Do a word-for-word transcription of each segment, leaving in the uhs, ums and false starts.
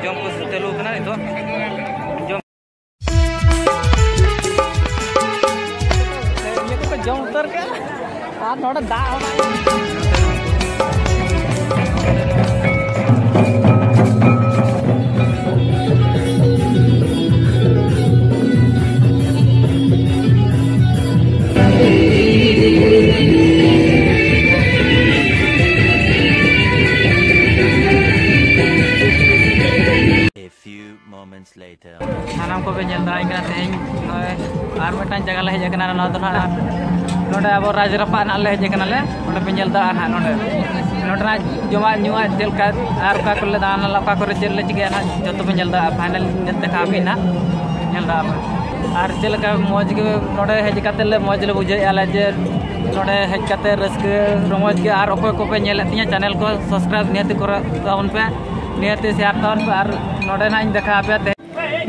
ᱡᱚᱢ ᱠᱚ ᱪᱟᱹᱞᱩ ᱠᱟᱱᱟ ᱱᱤᱛᱚᱜ᱾ ᱡᱚᱢ ᱡᱚᱢ ᱩᱛᱟᱹᱨ ᱠᱮᱫ ᱟᱨ ᱱᱚᱰᱮ ᱫᱟᱜ ᱦᱚᱸ ᱵᱟᱝ᱾ A few moments later. ᱥᱟᱱᱟᱢ ᱠᱚᱜᱮ ᱧᱮᱞ ᱫᱟᱲᱮᱭᱟᱜ ᱠᱟᱱᱟ, ᱛᱮᱦᱮᱧ ᱱᱚᱜᱼᱚᱭ ᱟᱨ ᱢᱤᱫᱴᱟᱝ ᱡᱟᱭᱜᱟ ᱞᱮ ᱦᱮᱡ ᱟᱠᱟᱱᱟ᱾ ᱱᱚᱣᱟ ᱫᱚ ᱱᱟᱦᱟᱜ ᱱᱚᱰᱮ ᱟᱵᱚ ᱨᱟᱡᱽ ᱨᱟᱯᱟᱜ ᱱᱟᱦᱟᱜ ᱞᱮ ᱦᱮᱡ ᱟᱠᱟᱱᱟᱞᱮ᱾ ᱱᱚᱰᱮ ᱯᱮ ᱧᱮᱞ ᱫᱟᱲᱮᱭᱟᱜᱼᱟ ᱱᱟᱦᱟᱜ, ᱱᱚᱰᱮ ᱱᱚᱰᱮᱱᱟᱜ ᱡᱚᱢᱟᱜ ᱧᱩᱣᱟᱜ ᱪᱮᱫ ᱞᱮᱠᱟ ᱟᱨ ᱚᱠᱟ ᱠᱚᱨᱮ ᱞᱮ ᱫᱟᱬᱟᱱᱟ, ᱚᱠᱟ ᱠᱚᱨᱮ ᱪᱮᱫ ᱞᱮ ᱪᱤᱠᱟᱹᱭᱟ ᱱᱟᱦᱟᱜ, ᱡᱚᱛᱚ ᱯᱮ ᱧᱮᱞ ᱫᱟᱲᱮᱭᱟᱜᱼᱟ᱾ ᱯᱷᱟᱭᱱᱟᱞ ᱫᱮᱠᱷᱟᱣ ᱟᱯᱮ ᱱᱟᱦᱟᱜ, ᱧᱮᱞ ᱫᱟᱲᱮᱭᱟᱜᱼᱟ ᱯᱮ᱾ ᱟᱨ ᱪᱮᱫ ᱞᱮᱠᱟ ᱢᱚᱡᱽ ᱜᱮ ᱱᱚᱰᱮ ᱦᱮᱡ ᱠᱟᱛᱮ ᱞᱮ ᱢᱚᱡᱽ ᱞᱮ ᱵᱩᱡᱷᱟᱹᱣᱮᱫᱼᱟ ᱞᱮ, ᱡᱮ ᱱᱚᱰᱮ ᱦᱮᱡ ᱠᱟᱛᱮ ᱨᱟᱹᱥᱠᱟᱹ ᱨᱚᱢᱚᱡᱽ ᱜᱮ᱾ ᱟᱨ ᱚᱠᱚᱭ ᱠᱚᱯᱮ ᱧᱮᱞᱮᱫ ᱛᱤᱧᱟᱹ, ᱪᱮᱱᱮᱞ ᱠᱚ ᱥᱟᱵᱥᱠᱨᱟᱭᱤᱵᱽ ᱱᱤᱦᱟᱹᱛ ᱠᱚᱨᱟᱣ ᱛᱟᱵᱚᱱ ᱯᱮ, ᱱᱤᱦᱟᱹᱛ ᱥᱮᱭᱟᱨ ᱛᱟᱵᱚᱱ ᱯᱮ᱾ ᱟᱨ ᱱᱚᱰᱮ ᱱᱟᱦᱟᱜ ᱤᱧ ᱫᱮᱠᱷᱟᱣ ᱟᱯᱮᱭᱟ ᱛᱮᱦᱮᱧ᱾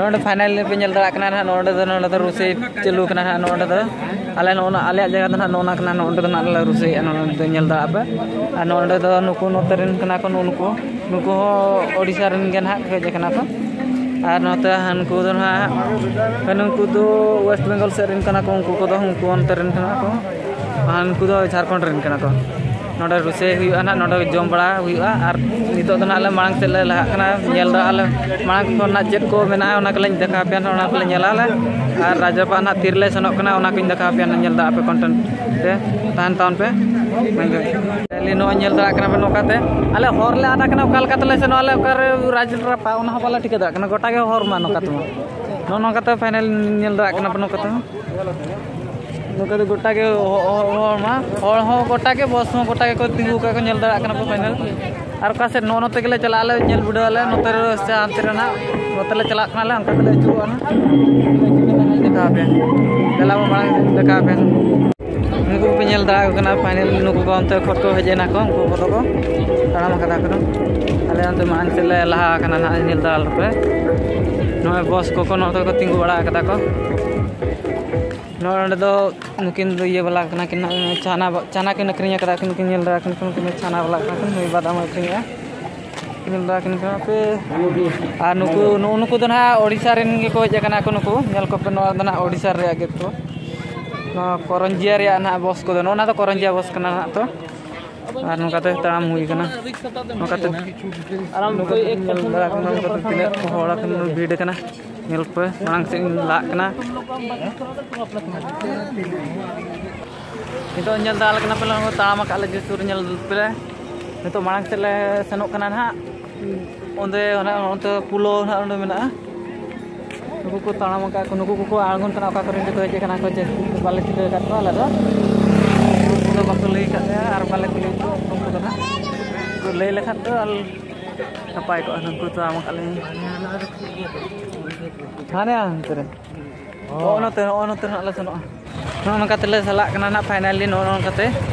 ᱱᱚᱰᱮ ᱯᱷᱟᱭᱱᱟᱞ ᱯᱮ ᱧᱮᱞ ᱫᱟᱲᱮᱭᱟᱜ ᱠᱟᱱᱟ ᱱᱟᱦᱟᱜ, ᱱᱚᱰᱮ ᱫᱚ, ᱱᱚᱰᱮ ᱫᱚ ᱨᱩᱥᱮ ᱪᱟᱹᱞᱩ ᱠᱟᱱᱟ ᱱᱟᱦᱟᱜ᱾ ᱱᱚᱰᱮ ᱫᱚ ᱟᱞᱮ ᱱᱚᱜᱼᱚ ᱱᱟ ᱟᱞᱮᱭᱟᱜ ᱡᱟᱭᱜᱟ ᱫᱚ ᱱᱟᱦᱟᱜ ᱱᱚᱜᱼᱚ ᱱᱟ ᱠᱟᱱᱟ, ᱱᱚᱰᱮ ᱫᱚ ᱱᱟᱦᱟᱜ ᱞᱮ ᱨᱩᱥᱮᱭᱮᱫᱼᱟ, ᱱᱚᱰᱮ ᱫᱚ ᱧᱮᱞ ᱫᱟᱲᱮᱭᱟᱜᱼᱟ ᱯᱮ᱾ ᱟᱨ ᱱᱚᱰᱮ ᱫᱚ ᱱᱩᱠᱩ ᱱᱚᱛᱮ ᱨᱮᱱ ᱠᱟᱱᱟ ᱠᱚ, ᱱᱩᱜᱼᱩ ᱱᱩᱠᱩ, ᱱᱩᱠᱩ ᱦᱚᱸ ᱳᱰᱤᱥᱟ ᱨᱮᱱ ᱜᱮ ᱱᱟᱦᱟᱜ ᱠᱚ ᱦᱮᱡ ᱟᱠᱟᱱᱟ ᱠᱚ᱾ ᱟᱨ ᱱᱚᱛᱮ ᱦᱟᱱᱠᱩ ᱫᱚ ᱱᱟᱦᱟᱜ, ᱱᱩᱠᱩ ᱫᱚ ᱳᱭᱮᱥᱴ ᱵᱮᱝᱜᱚᱞ ᱥᱮᱫ ᱨᱮᱱ ᱠᱟᱱᱟ ᱠᱚ, ᱩᱱᱠᱩ ᱠᱚᱫᱚ ᱩᱱᱠᱩ ᱚᱱᱛᱮ ᱨᱮᱱ ᱠᱟᱱᱟ ᱠᱚ᱾ ᱟᱨ ᱱᱩᱠᱩ ᱫᱚ ᱡᱷᱟᱲᱠᱷᱚᱸᱰ ᱨᱮᱱ ᱠᱟᱱᱟ ᱠᱚ᱾ ᱱᱚᱰᱮ ᱨᱩᱥᱮ ᱦᱩᱭᱩᱜᱼᱟ ᱱᱟᱦᱟᱜ, ᱱᱚᱰᱮ ᱡᱚᱢ ᱵᱟᱲᱟ ᱦᱩᱭᱩᱜᱼᱟ᱾ ᱟᱨ ᱱᱤᱛᱚᱜ ᱫᱚ ᱱᱟᱦᱟᱜ ᱞᱮ ᱢᱟᱲᱟᱝ ᱥᱮᱫ ᱞᱮ ᱞᱟᱦᱟᱜ ᱠᱟᱱᱟ, ᱧᱮᱞ ᱫᱚ ᱟᱞᱮ ᱢᱟᱲᱟᱝ ᱠᱷᱚᱱ ᱱᱟᱦᱟᱜ ᱪᱮᱫ ᱠᱚ ᱢᱮᱱᱟᱜᱼᱟ, ᱚᱱᱟ ᱠᱚᱞᱮ ᱫᱮᱠᱷᱟᱣ ᱟᱯᱮᱭᱟ ᱱᱟᱦᱟᱜ, ᱚᱱᱟ ᱠᱚᱞᱮ ᱧᱮᱞᱟ ᱞᱮ᱾ ᱟᱨ ᱨᱟᱡᱽᱨᱟᱯᱟᱜ ᱱᱟᱦᱟᱜ ᱛᱤᱨᱮᱞᱮ ᱥᱮᱱᱚᱜ ᱠᱟᱱᱟ, ᱚᱱᱟ ᱠᱚᱧ ᱫᱮᱠᱷᱟᱣ ᱟᱯᱮᱭᱟ ᱱᱟᱦᱟᱜ, ᱧᱮᱞ ᱫᱚ ᱟᱯᱮ ᱠᱚᱱᱴᱮᱱᱴ ᱨᱮ ᱛᱟᱦᱮᱱ ᱛᱟᱵᱚᱱ ᱯᱮ᱾ ᱢᱮᱱᱠᱷᱟᱱ ᱱᱚᱜᱼᱚᱭ ᱧᱮᱞ ᱫᱟᱲᱮᱭᱟᱜ ᱠᱟᱱᱟ ᱯᱮ, ᱱᱚᱝᱠᱟᱛᱮ ᱟᱞᱮ ᱦᱚᱨ ᱞᱮ ᱟᱫ ᱟᱠᱟᱱᱟ, ᱚᱠᱟ ᱞᱮᱠᱟ ᱛᱮᱞᱮ ᱥᱮᱱᱚᱜᱼᱟ ᱟᱞᱮ ᱚᱠᱟᱨᱮ ᱨᱟᱡᱽᱨᱟᱯᱟᱜ, ᱚᱱᱟ ᱦᱚᱸ ᱵᱟᱞᱮ ᱴᱷᱤᱠᱟᱹ ᱫᱟᱲᱮᱭᱟᱜ ᱠᱟᱱᱟ᱾ ᱜᱚᱴᱟ ᱜᱮ ᱦᱚᱨ ᱢᱟ ᱱᱚᱝᱠᱟ ᱛᱮᱢᱟ, ᱱᱚᱜᱼᱚ ᱱᱚᱝᱠᱟᱛᱮ ᱯᱷᱟᱭᱱᱟᱞ ᱧᱮᱞ ᱫᱟᱲᱮᱭᱟᱜ ᱠᱟᱱᱟ ᱯᱮ ᱱᱚᱝᱠᱟ ᱛᱮᱦᱚᱸ᱾ ᱱᱚᱝᱠᱟ ᱫᱚ ᱜᱚᱴᱟ ᱜᱮ ᱦᱚ-, ᱦᱚ-, ᱦᱚᱲ ᱢᱟ, ᱦᱚᱲ ᱦᱚᱸ ᱜᱚᱴᱟ ᱜᱮ, ᱵᱚᱥ ᱦᱚᱸ ᱜᱚᱴᱟ ᱜᱮᱠᱚ ᱛᱤᱸᱜᱩ ᱟᱠᱟᱫ ᱠᱚ, ᱧᱮᱞ ᱫᱟᱲᱮᱭᱟᱜ ᱠᱟᱱᱟ ᱯᱮ ᱯᱷᱟᱭᱱᱟᱞ᱾ ᱟᱨ ᱚᱠᱟ ᱥᱮᱫ ᱱᱚᱜᱼᱚ ᱱᱚᱛᱮ ᱜᱮᱞᱮ ᱪᱟᱞᱟᱜ ᱟᱞᱮ, ᱧᱮᱞ ᱵᱤᱰᱟᱹᱣ ᱟᱞᱮ ᱱᱚᱛᱮ ᱨᱮ ᱥᱮ ᱦᱟᱱᱛᱮ ᱨᱮ ᱱᱟᱦᱟᱜ, ᱱᱚᱛᱮ ᱞᱮ ᱪᱟᱞᱟᱜ ᱠᱟᱱᱟᱞᱮ, ᱚᱱᱠᱟ ᱛᱮᱞᱮ ᱟᱹᱪᱩᱨᱚᱜᱼᱟ ᱱᱟᱦᱟᱜ᱾ ᱫᱮᱠᱷᱟᱣ ᱟᱯᱮᱭᱟ, ᱫᱮᱞᱟ ᱵᱚ ᱢᱟᱲᱟᱝ ᱫᱮᱠᱷᱟᱣ ᱟᱯᱮᱭᱟ᱾ ᱱᱩᱠᱩ ᱯᱮ ᱧᱮᱞ ᱫᱟᱲᱮᱭᱟᱠᱚ ᱠᱟᱱᱟ ᱯᱷᱟᱭᱱᱟᱞ, ᱱᱩᱠᱩ ᱠᱚ ᱚᱱᱛᱮ ᱠᱷᱚᱱ ᱠᱚ ᱦᱮᱡ ᱮᱱᱟ ᱠᱚ, ᱩᱱᱠᱩ ᱠᱚᱫᱚ ᱠᱚ ᱛᱟᱲᱟᱢ ᱟᱠᱟᱫᱟ ᱠᱚ᱾ ᱟᱞᱮ ᱚᱱᱛᱮ ᱢᱟᱲᱟᱝ ᱥᱮᱫ ᱞᱮ ᱞᱟᱦᱟ ᱟᱠᱟᱱᱟ ᱱᱟᱦᱟᱜ, ᱧᱮᱞ ᱫᱟᱲᱮ ᱟᱞᱮᱯᱮ᱾ ᱱᱚᱜᱼᱚᱭ ᱵᱚᱥ ᱠᱚᱠᱚ ᱱᱚᱛᱮ ᱠᱚ ᱛᱤᱸᱜᱩ ᱵᱟᱲᱟ ᱟᱠᱟᱫᱟ ᱠᱚ᱾ ᱱᱚᱜᱼᱚᱭ ᱱᱚᱸᱰᱮ ᱫᱚ ᱱᱩᱠᱤᱱ ᱫᱚ ᱤᱭᱟᱹ ᱵᱟᱞᱟ ᱠᱟᱱᱟ ᱠᱤᱱ, ᱪᱟᱱᱟ ᱵᱟ-, ᱪᱟᱱᱟ ᱠᱤᱱ ᱟᱹᱠᱷᱨᱤᱧ ᱟᱠᱟᱫᱟ ᱠᱤᱱ, ᱱᱩᱠᱤᱱ ᱧᱮᱞ ᱫᱟᱲᱮ ᱠᱤᱱ, ᱱᱩᱠᱤᱱ ᱪᱷᱟᱱᱟ ᱵᱟᱞᱟ ᱠᱟᱱᱟ ᱠᱤᱱ, ᱱᱩᱭ ᱵᱟᱫᱟᱢ ᱟᱹᱠᱷᱨᱤᱧᱮᱜᱼᱟ᱾ ᱧᱮᱞ ᱫᱟᱲᱮ ᱠᱤᱱ ᱠᱟᱱᱟ ᱯᱮ᱾ ᱟᱨ ᱱᱩᱠᱩ, ᱱᱩᱜᱼᱩ ᱱᱩᱠᱩ ᱫᱚ ᱱᱟᱦᱟᱜ ᱳᱰᱤᱥᱟ ᱨᱮᱱ ᱜᱮᱠᱚ ᱦᱮᱡ ᱟᱠᱟᱱᱟ ᱠᱚ᱾ ᱱᱩᱠᱩ ᱧᱮᱞ ᱠᱚᱯᱮ, ᱱᱚᱣᱟ ᱫᱚ ᱱᱟᱦᱟᱜ ᱳᱰᱤᱥᱟ ᱨᱮᱭᱟᱜ ᱜᱮ ᱛᱚ᱾ ᱱᱚᱣᱟ ᱠᱚᱨᱚᱧᱡᱤᱭᱟ ᱨᱮᱭᱟᱜ ᱱᱟᱦᱟᱜ ᱵᱚᱥ ᱠᱚᱫᱚ, ᱱᱚᱜᱼᱚ ᱱᱟ ᱫᱚ ᱠᱚᱨᱚᱧᱡᱤᱭᱟ ᱵᱚᱥ ᱠᱟᱱᱟ ᱱᱟᱦᱟᱜ ᱛᱚ᱾ ᱟᱨ ᱱᱚᱝᱠᱟᱛᱮ ᱛᱟᱲᱟᱢ ᱦᱩᱭ ᱠᱟᱱᱟ᱾ ᱱᱚᱝᱠᱟᱛᱮ ᱧᱮᱞ ᱫᱟᱲᱮ ᱠᱟᱱᱟ, ᱱᱚᱝᱠᱟᱛᱮ ᱛᱤᱱᱟᱹᱜ ᱦᱚᱲ ᱟᱛᱮ ᱵᱷᱤᱲ ᱟᱠᱟᱱᱟ᱾ ᱧᱮᱞ ᱯᱮ, ᱢᱟᱲᱟᱝ ᱥᱮᱫ ᱤᱧ ᱞᱟᱦᱟᱜ ᱠᱟᱱᱟ᱾ ᱱᱤᱛᱚᱜ ᱧᱮᱞ ᱫᱟᱲᱮ ᱠᱟᱱᱟ ᱯᱮ, ᱛᱟᱲᱟᱢ ᱟᱠᱟᱫ ᱞᱮ ᱡᱮ ᱥᱩᱨ, ᱧᱮᱞ ᱯᱮ᱾ ᱱᱤᱛᱚᱜ ᱢᱟᱲᱟᱝ ᱥᱮᱫ ᱞᱮ ᱥᱮᱱᱚᱜ ᱠᱟᱱᱟ ᱱᱟᱦᱟᱜ᱾ ᱚᱸᱰᱮ, ᱚᱱᱟ, ᱚᱱᱛᱮ ᱯᱩᱞᱚ ᱱᱟᱦᱟᱜ ᱚᱸᱰᱮ ᱢᱮᱱᱟᱜᱼᱟ᱾ ᱱᱩᱠᱩ ᱠᱚ ᱛᱟᱲᱟᱢ ᱟᱠᱟᱫ ᱠᱚ, ᱱᱩᱠᱩ ᱠᱚᱠᱚ ᱟᱬᱜᱚᱱ ᱠᱟᱱᱟ, ᱚᱠᱟ ᱠᱚᱨᱮᱱ ᱪᱚᱠᱚ ᱦᱮᱡ ᱟᱠᱟᱱᱟ ᱠᱚ, ᱪᱮᱫ ᱵᱟᱞᱮ ᱴᱷᱤᱠᱟᱹ ᱟᱠᱟᱫ ᱠᱚᱣᱟ ᱟᱞᱮ ᱫᱚ᱾ ᱩᱱᱠᱩ ᱫᱚ ᱵᱟᱠᱚ ᱞᱟᱹᱭ ᱟᱠᱟᱫ ᱞᱮᱭᱟ ᱟᱨ ᱵᱟᱞᱮ ᱠᱩᱞᱤ ᱠᱚᱣᱟ ᱩᱱᱠᱩ ᱫᱚ ᱱᱟᱦᱟᱜ᱾ ᱠᱚ ᱞᱟᱹᱭ ᱞᱮᱠᱷᱟᱱ ᱫᱚ ᱟᱞᱮ ᱱᱟᱯᱟᱭ ᱠᱚᱜᱼᱟ, ᱱᱩᱠᱩ ᱛᱟᱲᱟᱢ ᱟᱠᱟᱫ ᱞᱮᱭᱟ᱾ ᱦᱟᱱᱮ ᱦᱟᱱᱛᱮ ᱨᱮ᱾ ᱱᱚᱜᱼᱚ ᱱᱚᱛᱮ, ᱱᱚᱜᱼᱚ ᱱᱚᱛᱮ ᱱᱟᱦᱟᱜ ᱞᱮ ᱥᱮᱱᱚᱜᱼᱟ᱾ ᱱᱚᱜᱼᱚ ᱱᱚᱝᱠᱟ ᱛᱮᱞᱮ ᱪᱟᱞᱟᱜ ᱠᱟᱱᱟ ᱱᱟᱦᱟᱜ, finally ᱱᱚᱜᱼᱚ ᱱᱚᱝᱠᱟ ᱛᱮ᱾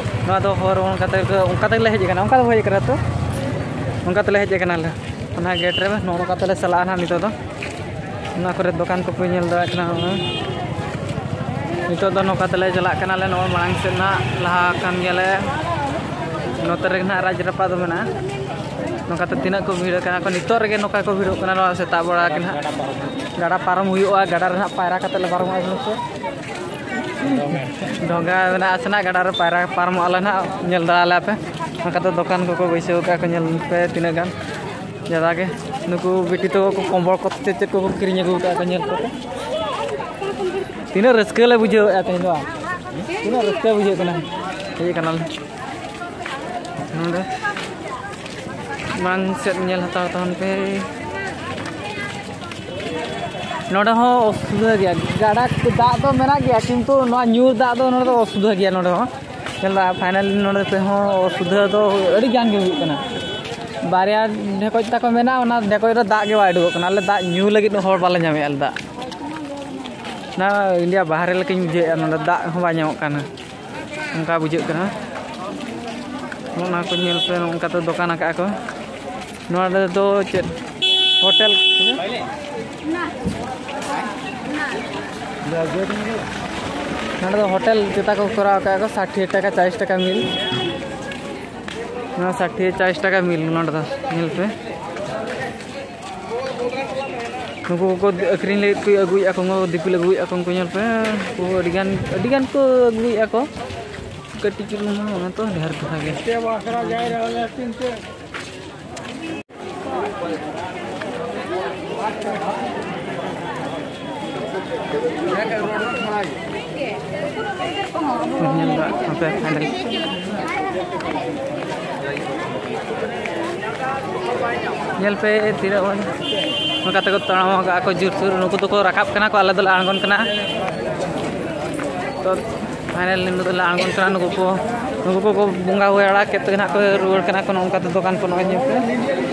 ᱱᱚᱣᱟ ᱫᱚ ᱦᱚᱨ ᱚᱱᱠᱟ ᱛᱮ, ᱚᱱᱠᱟ ᱛᱮᱞᱮ ᱦᱮᱡ ᱟᱠᱟᱱᱟ, ᱚᱱᱠᱟ ᱫᱚ ᱦᱮᱡ ᱟᱠᱟᱱᱟ ᱛᱚ, ᱚᱱᱠᱟ ᱛᱮᱞᱮ ᱦᱮᱡ ᱟᱠᱟᱱᱟ ᱞᱮ᱾ ᱚᱱᱟ ᱜᱮᱴ ᱨᱮ ᱱᱚᱜᱼᱚ ᱱᱚᱝᱠᱟ ᱛᱮᱞᱮ ᱪᱟᱞᱟᱜᱼᱟ ᱱᱟᱦᱟᱜ ᱱᱤᱛᱚᱜ ᱫᱚ᱾ ᱚᱱᱟ ᱠᱚᱨᱮ ᱫᱚᱠᱟᱱ ᱠᱚᱯᱮ ᱧᱮᱞ ᱫᱟᱲᱮᱭᱟᱜ ᱠᱟᱱᱟ, ᱱᱚᱜᱼᱚᱭ᱾ ᱱᱤᱛᱚᱜ ᱫᱚ ᱱᱚᱝᱠᱟ ᱛᱮᱞᱮ ᱪᱟᱞᱟᱜ ᱠᱟᱱᱟᱞᱮ, ᱱᱚᱜᱼᱚᱭ ᱢᱟᱲᱟᱝ ᱥᱮᱫ ᱱᱟᱦᱟᱜ ᱞᱟᱦᱟ ᱟᱠᱟᱱ ᱜᱮᱭᱟᱞᱮ᱾ ᱱᱚᱛᱮ ᱨᱮᱜᱮ ᱱᱟᱦᱟᱜ ᱨᱟᱡᱽ ᱨᱟᱯᱟ ᱫᱚ ᱢᱮᱱᱟᱜᱼᱟ᱾ ᱱᱚᱝᱠᱟᱛᱮ ᱛᱤᱱᱟᱹᱜ ᱠᱚ ᱵᱷᱤᱲ ᱟᱠᱟᱱᱟ ᱠᱚ, ᱱᱤᱛᱚᱜ ᱨᱮᱜᱮ ᱱᱚᱝᱠᱟ ᱠᱚ ᱵᱷᱤᱲᱚᱜ ᱠᱟᱱᱟ, ᱱᱚᱣᱟ ᱥᱮᱛᱟᱜ ᱵᱮᱲᱟ ᱜᱮ ᱱᱟᱦᱟᱜ᱾ ᱜᱟᱰᱟ ᱯᱟᱨᱚᱢ ᱦᱩᱭᱩᱜᱼᱟ, ᱜᱟᱰᱟ ᱨᱮ ᱱᱟᱦᱟᱜ ᱯᱟᱭᱨᱟ ᱠᱟᱛᱮ ᱞᱮ ᱯᱟᱨᱚᱢᱚᱜᱼᱟ᱾ ᱰᱷᱚᱸᱜᱟ ᱢᱮᱱᱟᱜᱼᱟ ᱥᱮ ᱱᱟᱦᱟᱜ, ᱜᱟᱰᱟ ᱨᱮ ᱯᱟᱭᱨᱟ ᱯᱟᱨᱚᱢᱚᱜᱼᱟ ᱞᱮ ᱱᱟᱦᱟᱜ, ᱧᱮᱞ ᱫᱟᱲᱮ ᱟᱞᱮ ᱟᱯᱮ᱾ ᱱᱚᱝᱠᱟᱛᱮ ᱫᱚᱠᱟᱱ ᱠᱚᱠᱚ ᱵᱟᱹᱭᱥᱟᱹᱣ ᱟᱠᱟᱫ ᱠᱚ, ᱧᱮᱞ ᱯᱮ ᱛᱤᱱᱟᱹᱜ ᱜᱟᱱ ᱡᱟᱫᱟ ᱜᱮ᱾ ᱱᱩᱠᱩ ᱵᱤᱴᱤ ᱛᱟᱠᱚ ᱠᱚ ᱠᱚᱢᱵᱚᱞ ᱠᱚ ᱪᱮᱫ ᱪᱮᱫ ᱠᱚᱠᱚ ᱠᱤᱨᱤᱧ ᱟᱹᱜᱩ ᱟᱠᱟᱫ ᱠᱚ, ᱧᱮᱞ ᱠᱚᱯᱮ᱾ ᱛᱤᱱᱟᱹᱜ ᱨᱟᱹᱥᱠᱟᱹ ᱞᱮ ᱵᱩᱡᱷᱟᱹᱣᱮᱫᱼᱟ ᱛᱮᱦᱮᱧ ᱫᱚ, ᱛᱤᱱᱟᱹᱜ ᱨᱟᱹᱥᱠᱟᱹ ᱵᱩᱡᱷᱟᱹᱜ ᱠᱟᱱᱟ᱾ ᱦᱮᱡ ᱟᱠᱟᱱᱟᱞᱮ ᱱᱚᱰᱮ, ᱢᱟᱲᱟᱝ ᱥᱮᱫ ᱧᱮᱞ ᱦᱟᱛᱟᱲ ᱛᱟᱵᱚᱱ ᱯᱮ᱾ ᱱᱚᱰᱮ ᱦᱚᱸ ᱚᱥᱩᱵᱤᱫᱷᱟ ᱜᱮᱭᱟ, ᱜᱟᱰᱟ ᱫᱟᱜ ᱫᱚ ᱢᱮᱱᱟᱜ ᱜᱮᱭᱟ, ᱠᱤᱱᱛᱩ ᱱᱚᱣᱟ ᱧᱩ ᱫᱟᱜ ᱫᱚ ᱱᱚᱰᱮ ᱫᱚ ᱚᱥᱩᱵᱤᱫᱷᱟ ᱜᱮᱭᱟ᱾ ᱱᱚᱰᱮ ᱦᱚᱸ ᱧᱮᱞ ᱫᱟ, finally ᱱᱚᱰᱮ ᱛᱮᱦᱚᱸ ᱚᱥᱩᱵᱤᱫᱷᱟ ᱫᱚ ᱟᱹᱰᱤ ᱜᱟᱱ ᱜᱮ ᱦᱩᱭᱩᱜ ᱠᱟᱱᱟ᱾ ᱵᱟᱨᱭᱟ ᱰᱷᱮᱠᱚᱡ ᱛᱟᱠᱚ ᱢᱮᱱᱟᱜᱼᱟ, ᱚᱱᱟ ᱰᱷᱮᱠᱚᱡ ᱨᱮ ᱫᱟᱜ ᱜᱮ ᱵᱟᱭ ᱩᱰᱩᱠᱚᱜ ᱠᱟᱱᱟ᱾ ᱟᱞᱮ ᱫᱟᱜ ᱧᱩ ᱞᱟᱹᱜᱤᱫ ᱦᱚᱸ ᱦᱚᱲ ᱵᱟᱞᱮ ᱧᱟᱢᱮᱫᱼᱟ᱾ ᱟᱞᱮ ᱫᱟᱜ ᱱᱟ ᱤᱱᱰᱤᱭᱟ ᱵᱟᱦᱨᱮ ᱞᱮᱠᱟᱧ ᱵᱩᱡᱷᱟᱹᱣᱮᱫᱼᱟ, ᱱᱚᱰᱮ ᱫᱟᱜ ᱦᱚᱸ ᱵᱟᱭ ᱧᱟᱢᱚᱜ ᱠᱟᱱᱟ, ᱚᱱᱠᱟ ᱵᱩᱡᱷᱟᱹᱜ ᱠᱟᱱᱟ᱾ ᱱᱚᱜᱼᱚ ᱱᱚᱣᱟ ᱠᱚ ᱧᱮᱞ ᱯᱮ, ᱱᱚᱝᱠᱟ ᱛᱮ ᱫᱚᱠᱟᱱ ᱟᱠᱟᱫᱼᱟ ᱠᱚ᱾ ᱱᱚᱣᱟ ᱨᱮᱫᱚ ᱪᱮᱫ ᱦᱳᱴᱮᱞ? ᱱᱚᱰᱮ ᱫᱚ ᱦᱳᱴᱮᱞ ᱪᱮᱛᱟ ᱠᱚ ᱠᱚᱨᱟᱣ ᱟᱠᱟᱫᱼᱟ ᱠᱚ, ᱥᱟᱴᱷᱤ ᱴᱟᱠᱟ, ᱪᱟᱞᱤᱥ ᱴᱟᱠᱟ ᱢᱤᱞ᱾ ᱱᱚᱣᱟ ᱥᱟᱴᱷᱤ, ᱪᱟᱞᱤᱥ ᱴᱟᱠᱟ ᱢᱤᱞ ᱱᱚᱰᱮ ᱫᱚ, ᱧᱮᱞ ᱯᱮ᱾ ᱱᱩᱠᱩ ᱠᱚᱠᱚ ᱟᱹᱠᱷᱨᱤᱧ ᱞᱟᱹᱜᱤᱫ ᱠᱚ ᱟᱹᱜᱩᱭᱮᱫᱼᱟ ᱠᱚ, ᱫᱤᱯᱤᱞ ᱟᱹᱜᱩᱭᱮᱫᱼᱟ ᱠᱚ, ᱩᱱᱠᱩ ᱧᱮᱞ ᱯᱮ᱾ ᱩᱱᱠᱩ ᱟᱹᱰᱤᱜᱟᱱ, ᱟᱹᱰᱤᱜᱟᱱ ᱠᱚ ᱟᱹᱜᱩᱭᱮᱫᱼᱟ ᱠᱚ᱾ ᱠᱟᱹᱴᱤᱡ ᱪᱩᱞᱩᱝ ᱢᱟ ᱚᱱᱟ ᱛᱚ ᱰᱷᱮᱨ ᱫᱷᱟᱨᱟ ᱜᱮ᱾ ᱧᱮᱞ ᱫᱟ ᱱᱚᱛᱮ ᱯᱷᱟᱭᱱᱟᱞ᱾ ᱧᱮᱞ ᱯᱮ ᱛᱤᱱᱟᱹᱜ ᱦᱚᱲ ᱱᱚᱝᱠᱟ ᱛᱮᱠᱚ ᱛᱟᱲᱟᱢ ᱟᱠᱟᱫᱼᱟ ᱠᱚ ᱡᱳᱨᱥᱳᱨ᱾ ᱱᱩᱠᱩ ᱫᱚᱠᱚ ᱨᱟᱠᱟᱵ ᱠᱟᱱᱟ ᱠᱚ, ᱟᱞᱮ ᱫᱚᱞᱮ ᱟᱬᱜᱚᱱ ᱠᱟᱱᱟ᱾ ᱛᱚ ᱯᱷᱟᱭᱱᱟᱞ ᱱᱤᱛᱚᱜ ᱫᱚᱞᱮ ᱟᱬᱜᱚᱱ ᱠᱟᱱᱟ᱾ ᱱᱩᱠᱩ ᱠᱚ, ᱱᱩᱠᱩ ᱠᱚᱠᱚ ᱵᱚᱸᱜᱟ ᱦᱩᱭ ᱵᱟᱲᱟ ᱠᱮᱫ ᱛᱮᱜᱮ ᱱᱟᱦᱟᱜ ᱠᱚ ᱨᱩᱣᱟᱹᱲ ᱠᱟᱱᱟ ᱠᱚ᱾ ᱱᱚᱝᱠᱟ ᱛᱮ ᱫᱚᱠᱟᱱ ᱠᱚ ᱱᱚᱜᱼᱚᱭ ᱧᱮᱞ ᱯᱮ,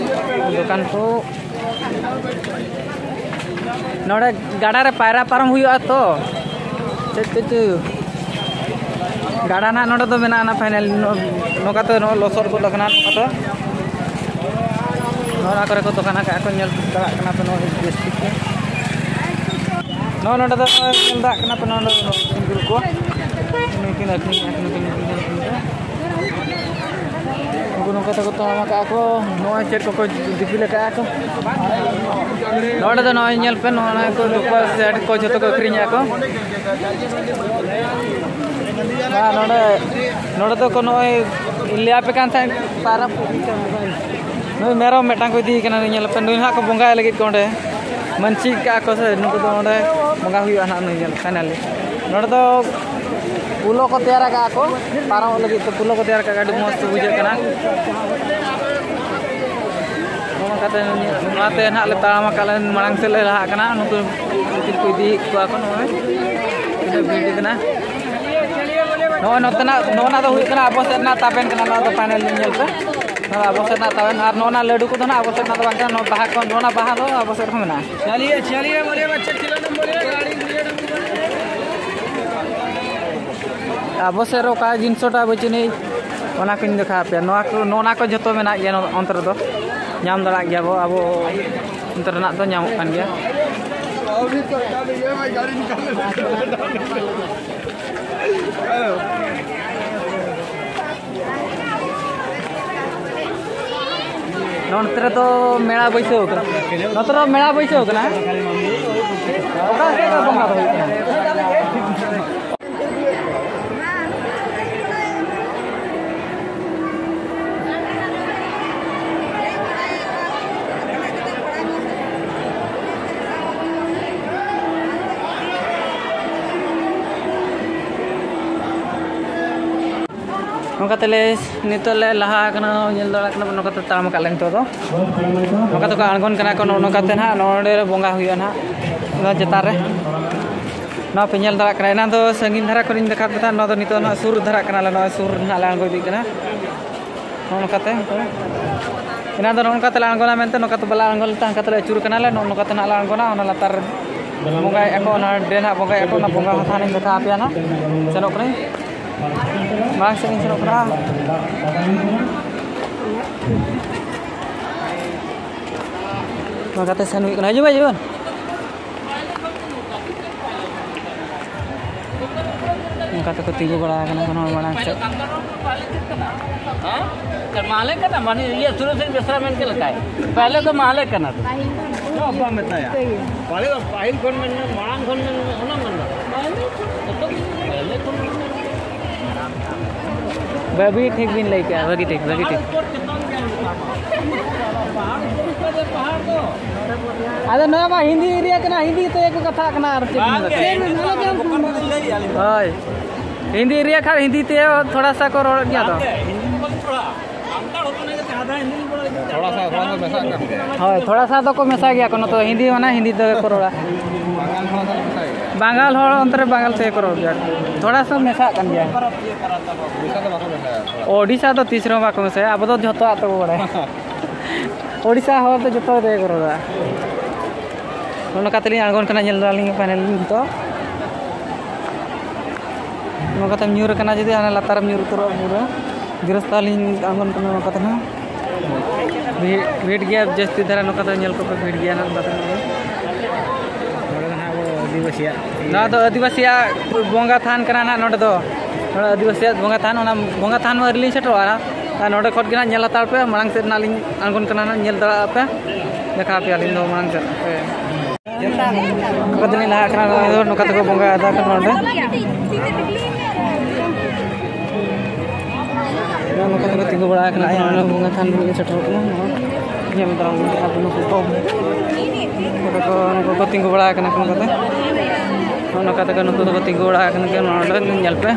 ᱫᱚᱠᱟᱱ ᱠᱚ ᱱᱚᱰᱮ ᱜᱟᱰᱟ ᱨᱮ ᱯᱟᱭᱨᱟ ᱯᱟᱨᱚᱢ ᱦᱩᱭᱩᱜᱼᱟ ᱛᱚ᱾ ᱪᱮᱫ ᱠᱤᱪᱷᱩ ᱜᱟᱰᱟ ᱱᱟᱦᱟᱜ ᱱᱚᱰᱮ ᱫᱚ ᱢᱮᱱᱟᱜᱼᱟ ᱱᱟᱜ ᱯᱷᱟᱭᱱᱟᱞ᱾ ᱱᱚ-, ᱱᱚᱝᱠᱟ ᱛᱮ ᱱᱚᱣᱟ ᱞᱚᱥᱚᱫ ᱜᱚᱫ ᱟᱠᱟᱱᱟ ᱱᱚᱝᱠᱟ ᱛᱮ᱾ ᱱᱚᱣᱟ ᱠᱚᱨᱮ ᱠᱚ ᱫᱚᱠᱟᱱ ᱟᱠᱟᱫᱼᱟ ᱠᱚ, ᱧᱮᱞ ᱫᱟᱲᱮᱭᱟᱜ ᱠᱟᱱᱟ ᱯᱮ ᱱᱚᱣᱟ ᱵᱮᱥ ᱴᱷᱤᱠ ᱜᱮ᱾ ᱱᱚᱜᱼᱚᱭ ᱱᱚᱰᱮ ᱫᱚ ᱧᱮᱞ ᱫᱟᱲᱮᱭᱟᱜ ᱠᱟᱱᱟ ᱯᱮ, ᱱᱚᱰᱮ ᱫᱚ ᱥᱤᱸᱫᱩᱨ ᱠᱚ ᱱᱩᱭ ᱠᱤᱱ ᱟᱹᱠᱷᱨᱤᱧᱮᱫᱼᱟ, ᱱᱩᱭ ᱠᱤᱱ ᱟᱹᱠᱷᱨᱤᱧ ᱠᱟᱱᱟ᱾ ᱩᱱᱠᱩ ᱱᱚᱝᱠᱟ ᱛᱮᱠᱚ ᱛᱟᱲᱟᱢ ᱟᱠᱟᱫᱼᱟ ᱠᱚ᱾ ᱱᱚᱜᱼᱚᱭ ᱪᱮᱫ ᱠᱚᱠᱚ ᱫᱤᱯᱤᱞ ᱟᱠᱟᱫᱼᱟ ᱠᱚ᱾ ᱱᱚᱰᱮ ᱫᱚ ᱱᱚᱜᱼᱚᱭ ᱧᱮᱞ ᱯᱮ, ᱱᱚᱜᱼᱚ ᱱᱚᱣᱟ ᱠᱚ ᱫᱚᱠᱟᱱ ᱥᱮᱴ ᱠᱚ ᱡᱷᱚᱛᱚ ᱠᱚ ᱟᱹᱠᱷᱨᱤᱧᱮᱫᱼᱟ ᱠᱚ᱾ ᱟᱨ ᱱᱚᱰᱮ, ᱱᱚᱰᱮ ᱫᱚᱠᱚ ᱱᱚᱜᱼᱚᱭ ᱞᱟᱹᱭ ᱟᱯᱮ ᱠᱟᱱ ᱛᱟᱦᱮᱸᱫ ᱯᱟᱨᱟᱵᱽ ᱱᱩᱭ ᱢᱮᱨᱚᱢ ᱢᱤᱫᱴᱟᱝ ᱠᱚ ᱤᱫᱤᱭᱮ ᱠᱟᱱᱟ, ᱱᱩᱭ ᱧᱮᱞ ᱯᱮ, ᱱᱩᱭ ᱦᱟᱸᱜ ᱠᱚ ᱵᱚᱸᱜᱟᱭ ᱞᱟᱹᱜᱤᱫ ᱠᱚ ᱚᱸᱰᱮ᱾ ᱢᱟᱹᱱᱥᱤᱠ ᱠᱟᱜᱼᱟ ᱠᱚ ᱥᱮ ᱱᱩᱠᱩ ᱫᱚ ᱚᱸᱰᱮ ᱵᱚᱸᱜᱟ ᱦᱩᱭᱩᱜᱼᱟ ᱱᱟᱦᱟᱜ, ᱱᱩᱭ ᱧᱮᱞ ᱯᱮ ᱯᱷᱟᱭᱱᱟᱞᱤ᱾ ᱱᱚᱰᱮ ᱫᱚ ᱯᱩᱞᱚ ᱠᱚ ᱛᱮᱭᱟᱨ ᱟᱠᱟᱫᱼᱟ ᱠᱚ, ᱯᱟᱨᱚᱢᱚᱜ ᱞᱟᱹᱜᱤᱫ ᱛᱮ ᱯᱩᱞᱚ ᱠᱚ ᱛᱮᱭᱟᱨ ᱟᱠᱟᱫᱼᱟ, ᱟᱹᱰᱤ ᱢᱚᱡᱽ ᱠᱚ ᱵᱩᱡᱷᱟᱹᱜ ᱠᱟᱱᱟ᱾ ᱱᱚᱣᱟ ᱠᱟᱛᱮ ᱱᱚᱣᱟᱛᱮ ᱱᱟᱦᱟᱜ ᱞᱮ ᱛᱟᱲᱟᱢ ᱟᱠᱟᱫ, ᱞᱮ ᱢᱟᱲᱟᱝ ᱥᱮᱫ ᱞᱮ ᱞᱟᱦᱟᱜ ᱠᱟᱱᱟ᱾ ᱱᱩᱠᱩ ᱩᱱᱠᱤᱱ ᱠᱚ ᱤᱫᱤᱭᱮᱫ ᱠᱚᱣᱟ ᱠᱚ, ᱱᱚᱜᱼᱚᱭ ᱛᱤᱱᱟᱹᱜ ᱵᱷᱤᱲ ᱠᱟᱱᱟ᱾ ᱱᱚᱜᱼᱚᱭ ᱱᱚᱛᱮᱱᱟᱜ, ᱱᱚᱜᱼᱚ ᱱᱟ ᱫᱚ ᱦᱩᱭᱩᱜ ᱠᱟᱱᱟ ᱟᱵᱚ ᱥᱮᱫ ᱨᱮᱱᱟᱜ ᱛᱟᱵᱮᱱ ᱠᱟᱱᱟ, ᱱᱚᱣᱟ ᱫᱚ ᱯᱷᱟᱭᱱᱟᱞ ᱧᱮᱞ ᱯᱮ᱾ ᱱᱚᱣᱟ ᱫᱚ ᱟᱵᱚ ᱥᱮᱫ ᱨᱮᱱᱟᱜ ᱛᱟᱵᱮᱱ, ᱟᱨ ᱱᱚᱜᱼᱚ ᱱᱟ ᱞᱟᱹᱰᱩ ᱠᱚᱫᱚ ᱱᱟᱜ ᱟᱵᱚ ᱥᱮᱫ ᱨᱮᱱᱟᱜ ᱫᱚ ᱵᱟᱝ ᱠᱟᱱᱟ, ᱱᱚᱣᱟ ᱵᱟᱦᱟ ᱠᱚ, ᱱᱚᱜᱼᱚ ᱱᱟ ᱵᱟᱦᱟ ᱫᱚ ᱟᱵᱚ ᱥᱮᱫ ᱨᱮᱦᱚᱸ ᱢᱮᱱᱟᱜᱼᱟ᱾ ᱪᱟᱞᱤᱭᱮ, ᱪᱟᱞᱤᱭᱮ, ᱵᱚᱞᱮ ᱵᱟᱪᱪᱟ ᱠᱷᱤᱞᱳᱱᱟ, ᱵᱚᱞᱮ ᱜᱟᱲᱤ ᱟᱵᱚ ᱥᱮᱫ ᱨᱮ ᱚᱠᱟ ᱡᱤᱱᱤᱥ ᱴᱟ ᱵᱟᱹᱪᱩᱜ ᱟᱹᱱᱤᱡ, ᱚᱱᱟ ᱠᱚᱧ ᱫᱮᱠᱷᱟᱣ ᱟᱯᱮᱭᱟ᱾ ᱱᱚᱣᱟ ᱠᱚ, ᱱᱚᱜᱼᱚ ᱱᱟ ᱠᱚ ᱡᱷᱚᱛᱚ ᱢᱮᱱᱟᱜ ᱜᱮᱭᱟ ᱱᱚ-, ᱚᱱᱛᱮ ᱨᱮᱫᱚ᱾ ᱧᱟᱢ ᱫᱟᱲᱮᱭᱟᱜ ᱜᱮᱭᱟ ᱵᱚ, ᱟᱵᱚ ᱚᱱᱛᱮ ᱨᱮᱱᱟᱜ ᱫᱚ ᱧᱟᱢᱚᱜ ᱠᱟᱱ ᱜᱮᱭᱟ᱾ ᱱᱚᱛᱮ ᱨᱮᱫᱚ ᱢᱮᱞᱟ ᱵᱟᱹᱭᱥᱟᱹᱣ ᱠᱟᱱᱟ᱾ ᱱᱚᱛᱮ ᱨᱮ ᱢᱮᱞᱟ ᱵᱟᱹᱭᱥᱟᱹᱣ ᱠᱟᱱᱟ᱾ ᱚᱠᱟ ᱥᱮᱫ ᱨᱮ ᱵᱚᱸᱜᱟ ᱫᱚ ᱦᱩᱭᱩᱜ ᱠᱟᱱᱟ? ᱱᱚᱝᱠᱟ ᱛᱮᱞᱮ ᱱᱤᱛᱚᱜ ᱞᱮ ᱞᱟᱦᱟ ᱟᱠᱟᱱᱟ, ᱧᱮᱞ ᱫᱟᱲᱮᱭᱟᱜ ᱠᱟᱱᱟ ᱵᱚᱱ, ᱱᱚᱝᱠᱟ ᱛᱮ ᱛᱟᱲᱟᱢ ᱟᱠᱟᱫ ᱞᱮ ᱱᱤᱛᱚᱜ ᱫᱚ᱾ ᱱᱚᱝᱠᱟ ᱛᱮᱠᱚ ᱟᱬᱜᱚᱱ ᱠᱟᱱᱟ ᱠᱚ, ᱱᱚᱜᱼᱚ ᱱᱚᱝᱠᱟ ᱛᱮ ᱱᱟᱦᱟᱜ ᱱᱚᱰᱮ ᱨᱮ ᱵᱚᱸᱜᱟ ᱦᱩᱭᱩᱜᱼᱟ ᱱᱟᱦᱟᱜ, ᱱᱚᱣᱟ ᱪᱮᱛᱟᱱ ᱨᱮ᱾ ᱱᱚᱣᱟ ᱯᱮ ᱧᱮᱞ ᱫᱟᱲᱮᱭᱟᱜ ᱠᱟᱱᱟ, ᱮᱱᱟᱝ ᱫᱚ ᱥᱟᱺᱜᱤᱧ ᱫᱷᱟᱨᱟ ᱠᱷᱚᱱᱤᱧ ᱫᱮᱠᱷᱟᱣ ᱯᱮ ᱛᱟᱦᱮᱸᱫ, ᱱᱚᱣᱟ ᱫᱚ ᱱᱤᱛᱚᱜ ᱱᱟᱦᱟᱜ ᱥᱩᱨ ᱫᱷᱟᱨᱟᱜ ᱠᱟᱱᱟᱞᱮ, ᱱᱚᱜᱼᱚᱭ ᱥᱩᱨ ᱱᱟᱦᱟᱜ ᱞᱮ ᱟᱬᱜᱚ ᱤᱫᱤᱜ ᱠᱟᱱᱟ᱾ ᱱᱚᱜᱼᱚ ᱱᱚᱝᱠᱟ ᱛᱮ, ᱮᱱᱟᱝ ᱫᱚ ᱱᱚᱜᱼᱚ ᱱᱚᱝᱠᱟ ᱛᱮᱞᱮ ᱟᱬᱜᱚᱱᱟ ᱢᱮᱱᱛᱮ, ᱱᱚᱝᱠᱟ ᱛᱮ ᱵᱟᱞᱮ ᱟᱬᱜᱚ ᱞᱮᱫᱟ, ᱦᱟᱱᱠᱟ ᱛᱮᱞᱮ ᱟᱹᱪᱩᱨ ᱠᱟᱱᱟᱞᱮ, ᱱᱚᱜᱼᱚ ᱱᱚᱝᱠᱟ ᱛᱮ ᱱᱟᱦᱟᱜ ᱞᱮ ᱟᱬᱜᱚᱱᱟ, ᱚᱱᱟ ᱞᱟᱛᱟᱨ ᱨᱮ ᱵᱚᱸᱜᱟᱭᱮᱫᱼᱟ ᱠᱚ, ᱚᱱᱟ ᱰᱨᱮᱱ ᱦᱟᱸᱜ ᱵᱚᱸᱜᱟᱭᱮᱫᱼᱟ ᱠᱚ, ᱚᱱᱟ ᱵᱚᱸᱜᱟ ᱦᱚᱸ ᱛᱷᱟᱱᱤᱧ ᱫᱮᱠᱷᱟᱣ ᱟᱯᱮᱭᱟ ᱱᱟᱦᱟᱜ᱾ ᱥᱮᱱᱚᱜ ᱠᱟᱹᱱᱟᱹᱧ, ᱢᱟᱲᱟᱝ ᱥᱮᱫ ᱤᱧ ᱥᱮᱱᱚᱜ ᱠᱟᱱᱟ᱾ ᱱᱚᱝᱠᱟᱛᱮ ᱥᱮᱱ ᱦᱩᱭᱩᱜ ᱠᱟᱱᱟ, ᱦᱤᱡᱩᱜ ᱢᱮ, ᱦᱤᱡᱩᱜ ᱢᱮ᱾ ᱚᱱᱠᱟ ᱛᱮᱠᱚ ᱛᱤᱸᱜᱩ ᱵᱟᱲᱟ ᱟᱠᱟᱱᱟ ᱠᱚ ᱱᱚᱣᱟ ᱢᱟᱲᱟᱝ ᱥᱮᱫ᱾ ᱦᱮᱸ? ᱢᱟᱦᱞᱮ ᱠᱟᱱᱟ, ᱢᱟᱱᱮ ᱤᱭᱟᱹ ᱥᱩᱨᱮᱥ ᱵᱮᱥᱨᱟ ᱢᱮᱱ ᱪᱮᱫ ᱞᱮᱠᱟᱭ? ᱯᱟᱦᱞᱮ ᱫᱚ ᱢᱟᱦᱞᱮ ᱠᱟᱱᱟ ᱛᱚ᱾ ᱪᱮᱫ ᱵᱟᱢ ᱢᱮᱛᱟᱭᱟ? ᱯᱟᱦᱞᱮ ᱫᱚ ᱯᱟᱹᱦᱤᱞ ᱠᱷᱚᱱ ᱢᱮᱱ ᱢᱮ, ᱢᱟᱲᱟᱝ ᱠᱷᱚᱱ ᱢᱮᱱ ᱢᱮ, ᱚᱱᱟ ᱢᱮᱱ ᱢᱮ᱾ ᱯᱟᱦᱞᱮ ᱠᱷᱚᱱ ᱢᱮᱱ ᱢᱮ᱾ ᱵᱷᱟᱹᱜᱤ ᱴᱷᱤᱠ ᱵᱤᱱ ᱞᱟᱹᱭ ᱠᱮᱜᱼᱟ, ᱵᱷᱟᱹᱜᱤ ᱴᱷᱤᱠ, ᱵᱷᱟᱹᱜᱤ ᱴᱷᱤᱠ᱾ ᱟᱫᱚ ᱱᱚᱣᱟ ᱢᱟ ᱦᱤᱱᱫᱤ ᱮᱨᱤᱭᱟ ᱠᱟᱱᱟ, ᱦᱤᱱᱫᱤ ᱛᱮᱜᱮ ᱠᱚ ᱠᱟᱛᱷᱟᱜ ᱠᱟᱱᱟ ᱟᱨ ᱪᱮᱫ ᱵᱤᱱ ᱢᱮᱛᱟᱭᱟ? ᱦᱳᱭ, ᱦᱤᱱᱫᱤ ᱮᱨᱤᱭᱟ ᱠᱷᱟᱱ ᱦᱤᱱᱫᱤ ᱛᱮ ᱛᱷᱚᱲᱟ ᱥᱟ ᱠᱚ ᱨᱚᱲ ᱜᱮᱭᱟ ᱛᱚ᱾ ᱛᱷᱚᱲᱟ ᱥᱟ, ᱛᱷᱚᱲᱟ ᱥᱟ ᱢᱮᱥᱟᱜ ᱠᱟᱱ ᱜᱮᱭᱟ᱾ ᱦᱳᱭ, ᱛᱷᱚᱲᱟ ᱥᱟ ᱫᱚᱠᱚ ᱢᱮᱥᱟ ᱜᱮᱭᱟ ᱠᱚ, ᱱᱚᱛᱮ ᱦᱤᱱᱫᱤ ᱢᱟᱱᱮ ᱦᱤᱱᱫᱤ ᱛᱮᱜᱮ ᱠᱚ ᱨᱚᱲᱟ᱾ ᱵᱟᱝᱜᱟᱞ ᱦᱚᱲ ᱚᱱᱛᱮ ᱨᱮ ᱵᱟᱝᱜᱟᱞ ᱛᱮᱜᱮ ᱠᱚ ᱨᱚᱲ ᱜᱮᱭᱟ, ᱛᱷᱚᱲᱟ ᱥᱟ ᱢᱮᱥᱟᱜ ᱠᱟᱱ ᱜᱮᱭᱟ᱾ ᱳᱰᱤᱥᱟ ᱫᱚ ᱵᱟᱠᱚ ᱢᱮᱥᱟᱭᱟ᱾ ᱳᱰᱤᱥᱟ ᱫᱚ ᱛᱤᱥ ᱨᱮᱦᱚᱸ ᱵᱟᱠᱚ ᱢᱮᱥᱟᱭᱟ, ᱟᱵᱚ ᱫᱚ ᱡᱷᱚᱛᱚᱣᱟᱜ ᱛᱮᱵᱚ ᱵᱟᱲᱟᱭᱟ᱾ ᱳᱰᱤᱥᱟ ᱦᱚᱲ ᱫᱚ ᱡᱷᱚᱛᱚ ᱛᱮᱜᱮ ᱠᱚ ᱨᱚᱲᱟ᱾ ᱱᱚᱜᱼᱚ ᱱᱚᱝᱠᱟ ᱛᱮᱞᱤᱧ ᱟᱬᱜᱚᱱ ᱠᱟᱱᱟ, ᱧᱮᱞ ᱫᱟᱞᱤᱧ ᱯᱷᱟᱭᱱᱟᱞ ᱱᱤᱛᱚᱜ᱾ ᱱᱚᱝᱠᱟ ᱛᱮᱢ ᱧᱩᱨ ᱟᱠᱟᱱᱟ, ᱡᱩᱫᱤ ᱦᱟᱱᱟ ᱞᱟᱛᱟᱨᱮᱢ ᱧᱩᱨ ᱩᱛᱟᱹᱨᱚᱜᱼᱟ ᱯᱩᱨᱟᱹ᱾ ᱜᱤᱨᱟᱹᱥᱛᱷ ᱛᱟᱞᱤᱧ ᱟᱬᱜᱚᱱ ᱠᱟᱱᱟ ᱱᱚᱝᱠᱟ ᱛᱮ ᱱᱟᱦᱟᱜ᱾ ᱵᱷᱤ-, ᱵᱷᱤᱲ ᱜᱮᱭᱟ ᱡᱟᱹᱥᱛᱤ ᱫᱷᱟᱨᱟ, ᱱᱚᱝᱠᱟ ᱛᱮ ᱧᱮᱞ ᱠᱚᱯᱮ, ᱵᱷᱤᱲ ᱜᱮᱭᱟ ᱱᱟᱦᱟᱜ ᱱᱚᱝᱠᱟ ᱛᱮ᱾ ᱱᱚᱰᱮ ᱫᱚ ᱱᱟᱦᱟᱜ ᱟᱵᱚ ᱟᱹᱫᱤᱵᱟᱹᱥᱤᱭᱟᱜ ᱱᱚᱣᱟ ᱫᱚ ᱟᱹᱫᱤᱵᱟᱹᱥᱤᱭᱟᱜ ᱵᱚᱸᱜᱟ ᱛᱷᱟᱱ ᱠᱟᱱᱟ ᱱᱟᱦᱟᱜ ᱱᱚᱰᱮ ᱫᱚ᱾ ᱱᱚᱰᱮ ᱟᱹᱫᱤᱵᱟᱹᱥᱤᱭᱟᱜ ᱵᱚᱸᱜᱟ ᱛᱷᱟᱱ, ᱚᱱᱟ ᱵᱚᱸᱜᱟ ᱛᱷᱟᱱ ᱢᱟ ᱟᱹᱣᱨᱤ ᱞᱤᱧ ᱥᱮᱴᱮᱨᱚᱜᱼᱟ ᱱᱟᱦᱟᱜ᱾ ᱟᱨ ᱱᱚᱰᱮ ᱠᱷᱚᱱ ᱜᱮ ᱱᱟᱜ ᱧᱮᱞ ᱦᱟᱛᱟᱲ ᱯᱮ, ᱢᱟᱲᱟᱝ ᱥᱮᱫ ᱱᱟᱜ ᱞᱤᱧ ᱟᱬᱜᱚᱱ ᱠᱟᱱᱟ, ᱱᱟᱜ ᱧᱮᱞ ᱫᱟᱲᱮᱭᱟᱜᱼᱟ ᱯᱮ, ᱫᱮᱠᱷᱟᱣ ᱟᱯᱮᱭᱟᱞᱤᱧ ᱫᱚ ᱢᱟᱲᱟᱝ ᱥᱮᱫ᱾ ᱱᱚᱝᱠᱟ ᱛᱮᱞᱤᱧ ᱞᱟᱦᱟᱜ ᱠᱟᱱᱟ, ᱱᱚᱜᱼᱚᱭ ᱱᱚᱝᱠᱟ ᱛᱮᱠᱚ ᱵᱚᱸᱜᱟᱭᱮᱫᱟ ᱠᱚ ᱱᱚᱰᱮ᱾ ᱱᱚᱜᱼᱚ ᱱᱚᱝᱠᱟ ᱛᱮᱠᱚ ᱛᱤᱸᱜᱩ ᱵᱟᱲᱟ ᱟᱠᱟᱱᱟ, ᱱᱚᱜᱼᱚᱭ ᱵᱚᱸᱜᱟ ᱛᱷᱟᱱ ᱨᱮ ᱥᱮᱴᱮᱨ ᱠᱟᱱᱟ᱾ ᱱᱚᱣᱟ ᱧᱮᱞ ᱫᱟᱨᱟᱢ ᱞᱟᱹᱜᱤᱫ ᱟᱵᱚ ᱱᱩᱠᱩ ᱠᱚ, ᱱᱚᱰᱮ ᱠᱚ, ᱱᱩᱠᱩ ᱠᱚ ᱛᱤᱸᱜᱩ ᱵᱟᱲᱟ ᱟᱠᱟᱱᱟ ᱠᱚ ᱱᱚᱝᱠᱟ ᱛᱮ᱾ ᱱᱚᱜᱼᱚ ᱱᱚᱝᱠᱟ ᱛᱮᱜᱮ ᱱᱩᱠᱩ ᱫᱚᱠᱚ ᱛᱤᱸᱜᱩ ᱵᱟᱲᱟ ᱟᱠᱟᱱ ᱜᱮᱭᱟ᱾ ᱱᱚᱰᱮ ᱧᱮᱞ ᱯᱮ,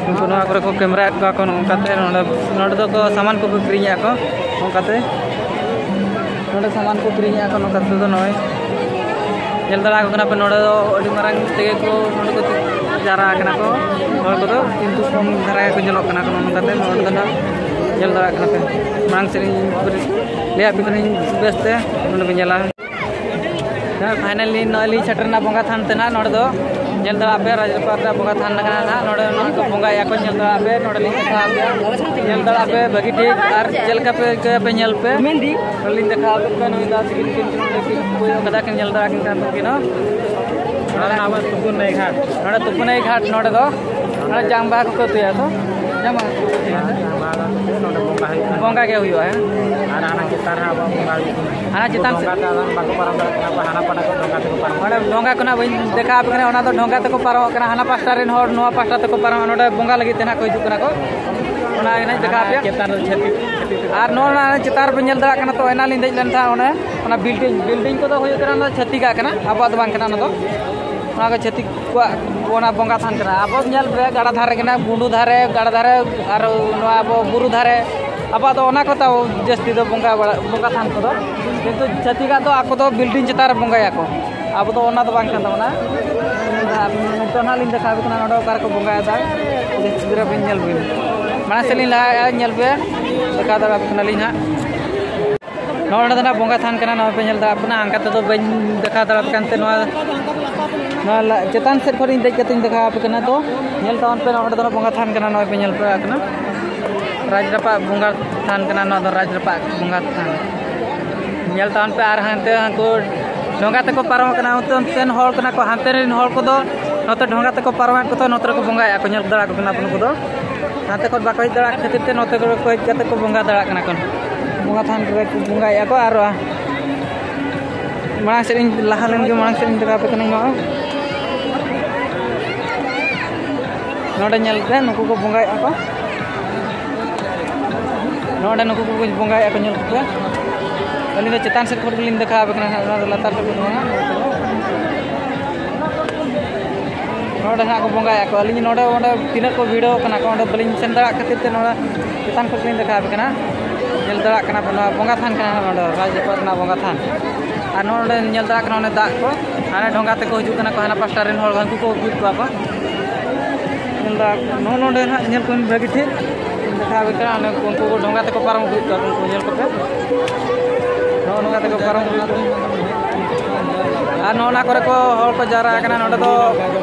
ᱩᱱᱠᱩ ᱱᱚᱣᱟ ᱠᱚᱨᱮ ᱠᱚ ᱠᱮᱢᱮᱨᱟᱭᱮᱫ ᱠᱚᱣᱟ ᱠᱚ ᱱᱚᱝᱠᱟᱛᱮ᱾ ᱱᱚᱰᱮ, ᱱᱚᱰᱮ ᱫᱚᱠᱚ ᱥᱟᱢᱟᱱ ᱠᱚᱠᱚ ᱠᱤᱨᱤᱧᱮᱫᱼᱟ ᱠᱚ ᱱᱚᱝᱠᱟᱛᱮ᱾ ᱱᱚᱰᱮ ᱥᱟᱢᱟᱱ ᱠᱚ ᱠᱤᱨᱤᱧᱮᱫᱼᱟ ᱠᱚ ᱱᱚᱝᱠᱟ ᱛᱮᱫᱚ᱾ ᱱᱚᱜᱼᱚᱭ ᱧᱮᱞ ᱫᱟᱲᱮ ᱟᱠᱚ ᱠᱟᱱᱟ ᱯᱮ, ᱱᱚᱰᱮ ᱫᱚ ᱟᱹᱰᱤ ᱢᱟᱨᱟᱝ ᱛᱮᱜᱮ ᱠᱚ, ᱱᱚᱰᱮ ᱠᱚ ᱡᱟᱣᱨᱟ ᱟᱠᱟᱱᱟ ᱠᱚ ᱦᱚᱲ ᱠᱚᱫᱚ, ᱠᱤᱱᱛᱩ ᱠᱚᱢ ᱫᱷᱟᱨᱟ ᱜᱮᱠᱚ ᱧᱮᱞᱚᱜ ᱠᱟᱱᱟ ᱠᱚ ᱱᱚᱝᱠᱟᱛᱮ᱾ ᱱᱚᱰᱮ ᱫᱚ ᱱᱟᱜ ᱧᱮᱞ ᱫᱟᱲᱮᱭᱟᱜ ᱠᱟᱱᱟ ᱯᱮ, ᱢᱟᱲᱟᱝ ᱥᱮᱫ ᱤᱧ ᱞᱟᱹᱭᱟᱫ ᱯᱮ ᱠᱟᱹᱱᱟᱹᱧ ᱵᱮᱥᱛᱮ, ᱱᱚᱰᱮ ᱯᱮ ᱧᱮᱞᱟ᱾ ᱦᱮᱸ, finally ᱱᱚᱜᱼᱚᱭ ᱞᱤᱧ ᱥᱮᱴᱮᱨ ᱮᱱᱟ ᱵᱚᱸᱜᱟ ᱛᱷᱟᱱ ᱛᱮ ᱱᱟᱜ᱾ ᱱᱚᱰᱮ ᱫᱚ ᱧᱮᱞ ᱫᱟᱲᱮᱭᱟᱜ ᱯᱮ, ᱨᱟᱡᱽ ᱨᱟᱯᱟᱜ ᱨᱮ ᱵᱚᱸᱜᱟ ᱛᱷᱟᱱ ᱠᱟᱱᱟ ᱱᱟᱜ᱾ ᱱᱚᱰᱮ ᱱᱚᱜᱼᱚᱭ ᱠᱚ ᱵᱚᱸᱜᱟᱭᱮᱫᱼᱟ ᱠᱚ, ᱧᱮᱞ ᱫᱟᱲᱮᱭᱟᱜ ᱯᱮ᱾ ᱱᱚᱰᱮ ᱞᱤᱧ ᱫᱮᱠᱷᱟᱣ ᱟᱯᱮᱭᱟ, ᱧᱮᱞ ᱫᱟᱲᱮᱭᱟᱜ ᱯᱮ ᱵᱷᱟᱹᱜᱤ ᱴᱷᱤᱠ, ᱟᱨ ᱪᱮᱫ ᱞᱮᱠᱟ ᱯᱮ ᱟᱹᱭᱠᱟᱹᱣ ᱯᱮ ᱧᱮᱞ ᱯᱮ᱾ ᱱᱚᱰᱮ ᱞᱤᱧ ᱫᱮᱠᱷᱟᱣ ᱟᱯᱮ ᱠᱟᱱᱟ, ᱱᱩᱭ ᱫᱚ ᱥᱤᱵᱤᱞ ᱠᱤᱱ ᱱᱚᱰᱮ ᱠᱤᱱ ᱚᱠᱚᱭ ᱠᱟᱫᱟ ᱠᱤᱱ, ᱧᱮᱞ ᱫᱟᱲᱮᱭᱟᱜ ᱠᱤᱱ ᱠᱟᱱ ᱛᱟᱹᱠᱤᱱ ᱦᱚᱸ᱾ ᱱᱚᱰᱮ ᱟᱵᱚ ᱛᱩᱯᱩᱱ ᱱᱟᱹᱭ ᱜᱷᱟᱴ᱾ ᱱᱚᱰᱮ ᱛᱩᱯᱩᱱ ᱱᱟᱹᱭ ᱜᱷᱟᱴ, ᱱᱚᱰᱮ ᱫᱚ ᱱᱚᱰᱮ ᱡᱟᱝ ᱵᱟᱦᱟ ᱠᱚᱠᱚ ᱩᱛᱩᱭᱟ ᱛᱚ, ᱡᱟᱝ ᱵᱟᱦᱟ᱾ ᱱᱚᱰᱮ ᱵᱚᱸᱜᱟ ᱦᱩᱭᱩᱜᱼᱟ᱾ ᱵᱚᱸᱜᱟ ᱜᱮ ᱦᱩᱭᱩᱜᱼᱟ, ᱦᱮᱸ᱾ ᱟᱨ ᱦᱟᱱᱟ ᱪᱮᱛᱟᱱ ᱨᱮ ᱟᱵᱚᱣᱟᱜ ᱵᱚᱸᱜᱟ ᱦᱩᱭᱩᱜ ᱠᱟᱱᱟ᱾ ᱦᱟᱱᱟ ᱪᱮᱛᱟᱱ ᱥᱮᱫ᱾ ᱰᱷᱚᱸᱜᱟ ᱛᱮ ᱟᱫᱚ ᱵᱟᱠᱚ ᱯᱟᱨᱚᱢ ᱫᱟᱲᱮᱭᱟᱜ ᱠᱟᱱᱟ, ᱦᱟᱱᱟ ᱯᱟᱦᱴᱟ ᱠᱷᱚᱱ ᱰᱷᱚᱸᱜᱟ ᱛᱮᱠᱚ ᱯᱟᱨᱚᱢ᱾ ᱚᱸᱰᱮ ᱰᱷᱚᱸᱜᱟ ᱠᱷᱚᱱᱟᱜ ᱵᱟᱹᱧ ᱫᱮᱠᱷᱟᱣ ᱟᱯᱮ ᱠᱟᱱᱟ, ᱚᱱᱟ ᱫᱚ ᱰᱷᱚᱸᱜᱟ ᱛᱮᱠᱚ ᱯᱟᱨᱚᱢᱚᱜ ᱠᱟᱱᱟ, ᱦᱟᱱᱟ ᱯᱟᱦᱴᱟ ᱨᱮᱱ ᱦᱚᱲ ᱱᱚᱣᱟ ᱯᱟᱦᱴᱟ ᱛᱮᱠᱚ ᱯᱟᱨᱚᱢᱚᱜᱼᱟ᱾ ᱱᱚᱰᱮ ᱵᱚᱸᱜᱟ ᱞᱟᱹᱜᱤᱫ ᱛᱮ ᱱᱟᱜ ᱠᱚ ᱦᱤᱡᱩᱜ ᱠᱟᱱᱟ ᱠᱚ, ᱚᱱᱟ ᱜᱮ ᱱᱟᱜ ᱫᱮᱠᱷᱟᱣ ᱟᱯᱮᱭᱟ᱾ ᱪᱮᱛᱟᱱ ᱨᱮ ᱪᱷᱟᱹᱛᱤᱠ, ᱪᱷᱟᱹᱛᱤᱠ ᱛᱮᱠᱚ ᱟᱨ ᱱᱚᱣᱟ ᱨᱮᱱᱟᱜ ᱪᱮᱛᱟᱱ ᱨᱮᱯᱮ ᱧᱮᱞ ᱫᱟᱲᱮᱭᱟᱜ ᱠᱟᱱᱟ ᱛᱚ, ᱮᱱᱟᱱ ᱞᱤᱧ ᱫᱮᱡ ᱞᱮᱱ ᱛᱟᱦᱮᱸᱫ ᱚᱸᱰᱮ, ᱚᱱᱟ building, building ᱠᱚᱫᱚ ᱦᱩᱭᱩᱜ ᱠᱟᱱᱟ ᱚᱱᱟ ᱪᱷᱟᱹᱛᱤᱠᱟᱜ ᱠᱟᱱᱟ, ᱟᱵᱚᱣᱟᱜ ᱫᱚ ᱵᱟᱝ ᱠᱟᱱᱟ ᱚᱱᱟ ᱫᱚ᱾ ᱚᱱᱟ ᱠᱚ ᱪᱷᱟᱹᱛᱤᱠ ᱠᱚᱣᱟᱜ ᱚᱱᱟ ᱵᱚᱸᱜᱟ ᱛᱷᱟᱱ ᱠᱟᱱᱟ᱾ ᱟᱵᱚ ᱧᱮᱞ ᱯᱮ, ᱜᱟᱰᱟ ᱫᱷᱟᱨᱮ ᱠᱟᱱᱟ, ᱜᱩᱰᱩ ᱫᱷᱟᱨᱮ, ᱜᱟᱰᱟ ᱫᱷᱟᱨᱮ, ᱟᱨ ᱱᱚᱣᱟ ᱟᱵᱚ ᱵᱩᱨᱩ ᱫᱷᱟᱨᱮ, ᱟᱵᱚᱣᱟᱜ ᱫᱚ ᱚᱱᱟ ᱠᱚ ᱛᱟᱵᱚ ᱡᱟᱹᱥᱛᱤ ᱫᱚ ᱵᱚᱸᱜᱟ ᱵᱟᱲᱟ, ᱵᱚᱸᱜᱟ ᱛᱷᱟᱱ ᱠᱚᱫᱚ᱾ ᱠᱤᱱᱛᱩ ᱪᱷᱟᱹᱛᱤᱠᱟᱜ ᱫᱚ ᱟᱠᱚ ᱫᱚ building ᱪᱮᱛᱟᱱ ᱨᱮ ᱵᱚᱸᱜᱟᱭᱟᱠᱚ, ᱟᱵᱚ ᱫᱚ ᱚᱱᱟ ᱫᱚ ᱵᱟᱝ ᱠᱟᱱ ᱛᱟᱵᱚᱱᱟ᱾ ᱱᱤᱛᱚᱜ ᱱᱟᱦᱟᱜ ᱞᱤᱧ ᱫᱮᱠᱷᱟᱣ ᱟᱯᱮ ᱠᱟᱱᱟ ᱱᱚᱰᱮ ᱚᱠᱟ ᱨᱮᱠᱚ ᱵᱚᱸᱜᱟᱭᱮᱫᱟ, ᱡᱟᱹᱥᱛᱤ ᱫᱷᱟᱨᱟ ᱵᱤᱱ ᱧᱮᱞ ᱵᱤᱱ᱾ ᱢᱟᱲᱟᱝ ᱥᱮᱫ ᱞᱤᱧ ᱞᱟᱦᱟᱭᱮᱫᱼᱟ, ᱧᱮᱞ ᱯᱮ, ᱫᱮᱠᱷᱟᱣ ᱫᱟᱲᱮᱭᱟᱯᱮ ᱠᱟᱱᱟᱞᱤᱧ ᱦᱟᱸᱜ᱾ ᱱᱚᱜᱼᱚ ᱱᱚᱰᱮ ᱫᱚ ᱱᱟᱜ ᱵᱚᱸᱜᱟ ᱛᱷᱟᱱ ᱠᱟᱱᱟ, ᱱᱚᱣᱟ ᱯᱮ ᱧᱮᱞ ᱫᱟᱲᱮᱭᱟᱜ ᱠᱟᱱᱟ᱾ ᱦᱟᱱᱠᱟ ᱛᱮᱫᱚ ᱵᱟᱹᱧ ᱫᱮᱠᱷᱟᱣ ᱫᱟᱲᱮᱭᱟᱜ ᱠᱟᱱ ᱛᱮ, ᱱᱚᱣᱟ, ᱱᱚᱣᱟ ᱞᱟ-, ᱪᱮᱛᱟᱱ ᱥᱮᱫ ᱠᱷᱚᱱ ᱤᱧ ᱫᱮᱡ ᱠᱟᱛᱮ ᱤᱧ ᱫᱮᱠᱷᱟᱣ ᱟᱯᱮ ᱠᱟᱱᱟ᱾ ᱛᱚ ᱧᱮᱞ ᱛᱟᱵᱚᱱ ᱯᱮ, ᱱᱚᱜᱼᱚ ᱱᱚᱰᱮ ᱫᱚ ᱱᱟᱜ ᱵᱚᱸᱜᱟ ᱛᱷᱟᱱ ᱠᱟᱱᱟ, ᱱᱚᱜᱼᱚᱭ ᱯᱮ ᱧᱮᱞ ᱯᱮ ᱠᱟᱱᱟ, ᱨᱟᱡᱽ ᱨᱟᱯᱟᱜ ᱵᱚᱸᱜᱟ ᱛᱷᱟᱱ ᱠᱟᱱᱟ ᱱᱚᱣᱟ ᱫᱚ, ᱨᱟᱡᱽ ᱨᱟᱯᱟᱜ ᱵᱚᱸᱜᱟ ᱛᱷᱟᱱ᱾ ᱧᱮᱞ ᱛᱟᱵᱚᱱ ᱯᱮ, ᱟᱨ ᱦᱟᱱᱛᱮ ᱦᱟᱱᱠᱩ ᱰᱷᱚᱸᱜᱟ ᱛᱮᱠᱚ ᱯᱟᱨᱚᱢᱚᱜ ᱠᱟᱱᱟ, ᱚᱱᱛᱮ ᱚᱱᱛᱮᱱ ᱦᱚᱲ ᱠᱟᱱᱟ ᱠᱚ, ᱦᱟᱱᱛᱮ ᱨᱮᱱ ᱦᱚᱲ ᱠᱚᱫᱚ ᱱᱚᱛᱮ ᱰᱷᱚᱸᱜᱟ ᱛᱮᱠᱚ ᱯᱟᱨᱚᱢᱮᱫ ᱠᱚᱛᱮ ᱱᱚᱛᱮ ᱨᱮᱠᱚ ᱵᱚᱸᱜᱟᱭᱮᱫᱼᱟ ᱠᱚ, ᱧᱮᱞ ᱫᱟᱲᱮᱭᱟᱜ ᱠᱚ ᱠᱟᱱᱟ ᱯᱮ ᱱᱩᱠᱩ ᱫᱚ᱾ ᱱᱟᱛᱮ ᱠᱷᱚᱱ ᱵᱟᱠᱚ ᱦᱮᱡ ᱫᱟᱲᱮᱭᱟᱜ ᱠᱷᱟᱹᱛᱤᱨ ᱛᱮ ᱱᱚᱛᱮ ᱠᱚᱨᱮ ᱠᱚ ᱦᱮᱡ ᱠᱟᱛᱮ ᱠᱚ ᱵᱚᱸᱜᱟ ᱫᱟᱲᱮᱭᱟᱜ ᱠᱟᱱᱟ ᱠᱚ᱾ ᱵᱚᱸᱜᱟ ᱛᱷᱟᱱ ᱨᱮ ᱠᱚ ᱵᱚᱸᱜᱟᱭᱮᱫᱼᱟ ᱠᱚ᱾ ᱟᱨ ᱢᱟᱲᱟᱝ ᱥᱮᱫ ᱤᱧ ᱞᱟᱦᱟ ᱞᱮᱱ ᱜᱮ, ᱢᱟᱲᱟᱝ ᱥᱮᱫ ᱤᱧ ᱫᱮᱠᱷᱟᱣ ᱟᱯᱮ ᱠᱟᱹᱱᱟᱹᱧ᱾ ᱱᱚᱜᱼᱚᱭ ᱱᱚᱰᱮ ᱧᱮᱞ ᱯᱮ, ᱱᱩᱠᱩ ᱠᱚ ᱵᱚᱸᱜᱟᱭᱮᱫᱼᱟ ᱠᱚ᱾ ᱱᱚᱰᱮ ᱱᱩᱠᱩ ᱠᱚ ᱵᱚᱸᱜᱟᱭᱮᱫᱼᱟ ᱠᱚ, ᱧᱮᱞ ᱯᱮ᱾ ᱟᱹᱞᱤᱧ ᱫᱚ ᱪᱮᱛᱟᱱ ᱥᱮᱫ ᱠᱷᱚᱱ ᱜᱮᱞᱤᱧ ᱫᱮᱠᱷᱟᱣ ᱟᱯᱮ ᱠᱟᱱᱟ ᱦᱟᱸᱜ, ᱱᱚᱣᱟ ᱫᱚ ᱞᱟᱛᱟᱨ ᱥᱮᱫ ᱠᱷᱚᱱ ᱫᱚ ᱵᱟᱝᱟ᱾ ᱱᱚᱰᱮ ᱦᱟᱸᱜ ᱠᱚ ᱵᱚᱸᱜᱟᱭᱮᱫᱼᱟ ᱠᱚ᱾ ᱟᱹᱞᱤᱧ ᱱᱚᱰᱮ, ᱚᱸᱰᱮ ᱛᱤᱱᱟᱹᱜ ᱠᱚ ᱵᱷᱤᱲᱚ ᱠᱟᱱᱟ ᱠᱚ, ᱚᱸᱰᱮ ᱵᱟᱹᱞᱤᱧ ᱥᱮᱱ ᱫᱟᱲᱮᱭᱟᱜ ᱠᱷᱟᱹᱛᱤᱨ ᱛᱮ ᱱᱚᱣᱟ ᱪᱮᱛᱟᱱ ᱠᱷᱚᱱ ᱜᱮᱞᱤᱧ ᱫᱮᱠᱷᱟᱣ ᱟᱯᱮ ᱠᱟᱱᱟ᱾ ᱧᱮᱞ ᱫᱟᱲᱮᱭᱟᱜ ᱠᱟᱱᱟ ᱯᱮ, ᱱᱚᱣᱟ ᱵᱚᱸᱜᱟ ᱛᱷᱟᱱ ᱠᱟᱱᱟ ᱱᱚᱰᱮ, ᱨᱟᱡᱽ ᱨᱟᱯᱟᱜ ᱨᱮᱱᱟᱜ ᱵᱚᱸᱜᱟ ᱛᱷᱟᱱ᱾ ᱟᱨ ᱱᱚᱰᱮ ᱧᱮᱞ ᱫᱟᱲᱮᱭᱟᱜ ᱠᱟᱱᱟ ᱚᱱᱮ ᱫᱟᱜ ᱠᱚ, ᱦᱟᱱᱮ ᱰᱷᱚᱸᱜᱟ ᱛᱮᱠᱚ ᱦᱤᱡᱩᱜ ᱠᱟᱱᱟ ᱠᱚ, ᱦᱟᱱᱟ ᱯᱟᱥᱴᱟ ᱨᱮᱱ ᱦᱚᱲ ᱦᱟᱹᱱᱠᱩ ᱠᱚ ᱟᱹᱜᱩᱭᱮᱫ ᱠᱚᱣᱟ ᱠᱚ᱾ ᱧᱮᱞ ᱫᱟ, ᱱᱚᱜᱼᱚ ᱱᱚᱰᱮ ᱱᱟᱦᱟᱜ ᱧᱮᱞ ᱠᱚᱵᱤᱱ ᱵᱷᱟᱹᱜᱤ ᱴᱷᱤᱠ᱾ ᱫᱮᱠᱷᱟᱣ ᱟᱯᱮ ᱠᱟᱱᱟ, ᱚᱱᱮ ᱩᱱᱠᱩ ᱠᱚ ᱰᱷᱚᱸᱜᱟ ᱛᱮᱠᱚ ᱯᱟᱨᱚᱢ ᱟᱹᱜᱩᱭᱮᱫ ᱠᱚᱣᱟ, ᱩᱱᱠᱩ ᱧᱮᱞ ᱠᱚᱯᱮ᱾ ᱱᱚᱜᱼᱚ ᱱᱚᱝᱠᱟ ᱛᱮᱠᱚ ᱯᱟᱨᱚᱢ ᱟᱹᱜᱩᱭᱮᱫ ᱠᱚᱣᱟ᱾ ᱟᱨ ᱱᱚᱜᱼᱚ ᱱᱟ ᱠᱚᱨᱮ ᱠᱚ ᱦᱚᱲ ᱠᱚ ᱡᱟᱣᱨᱟ ᱟᱠᱟᱱᱟ᱾ ᱱᱚᱰᱮ ᱫᱚ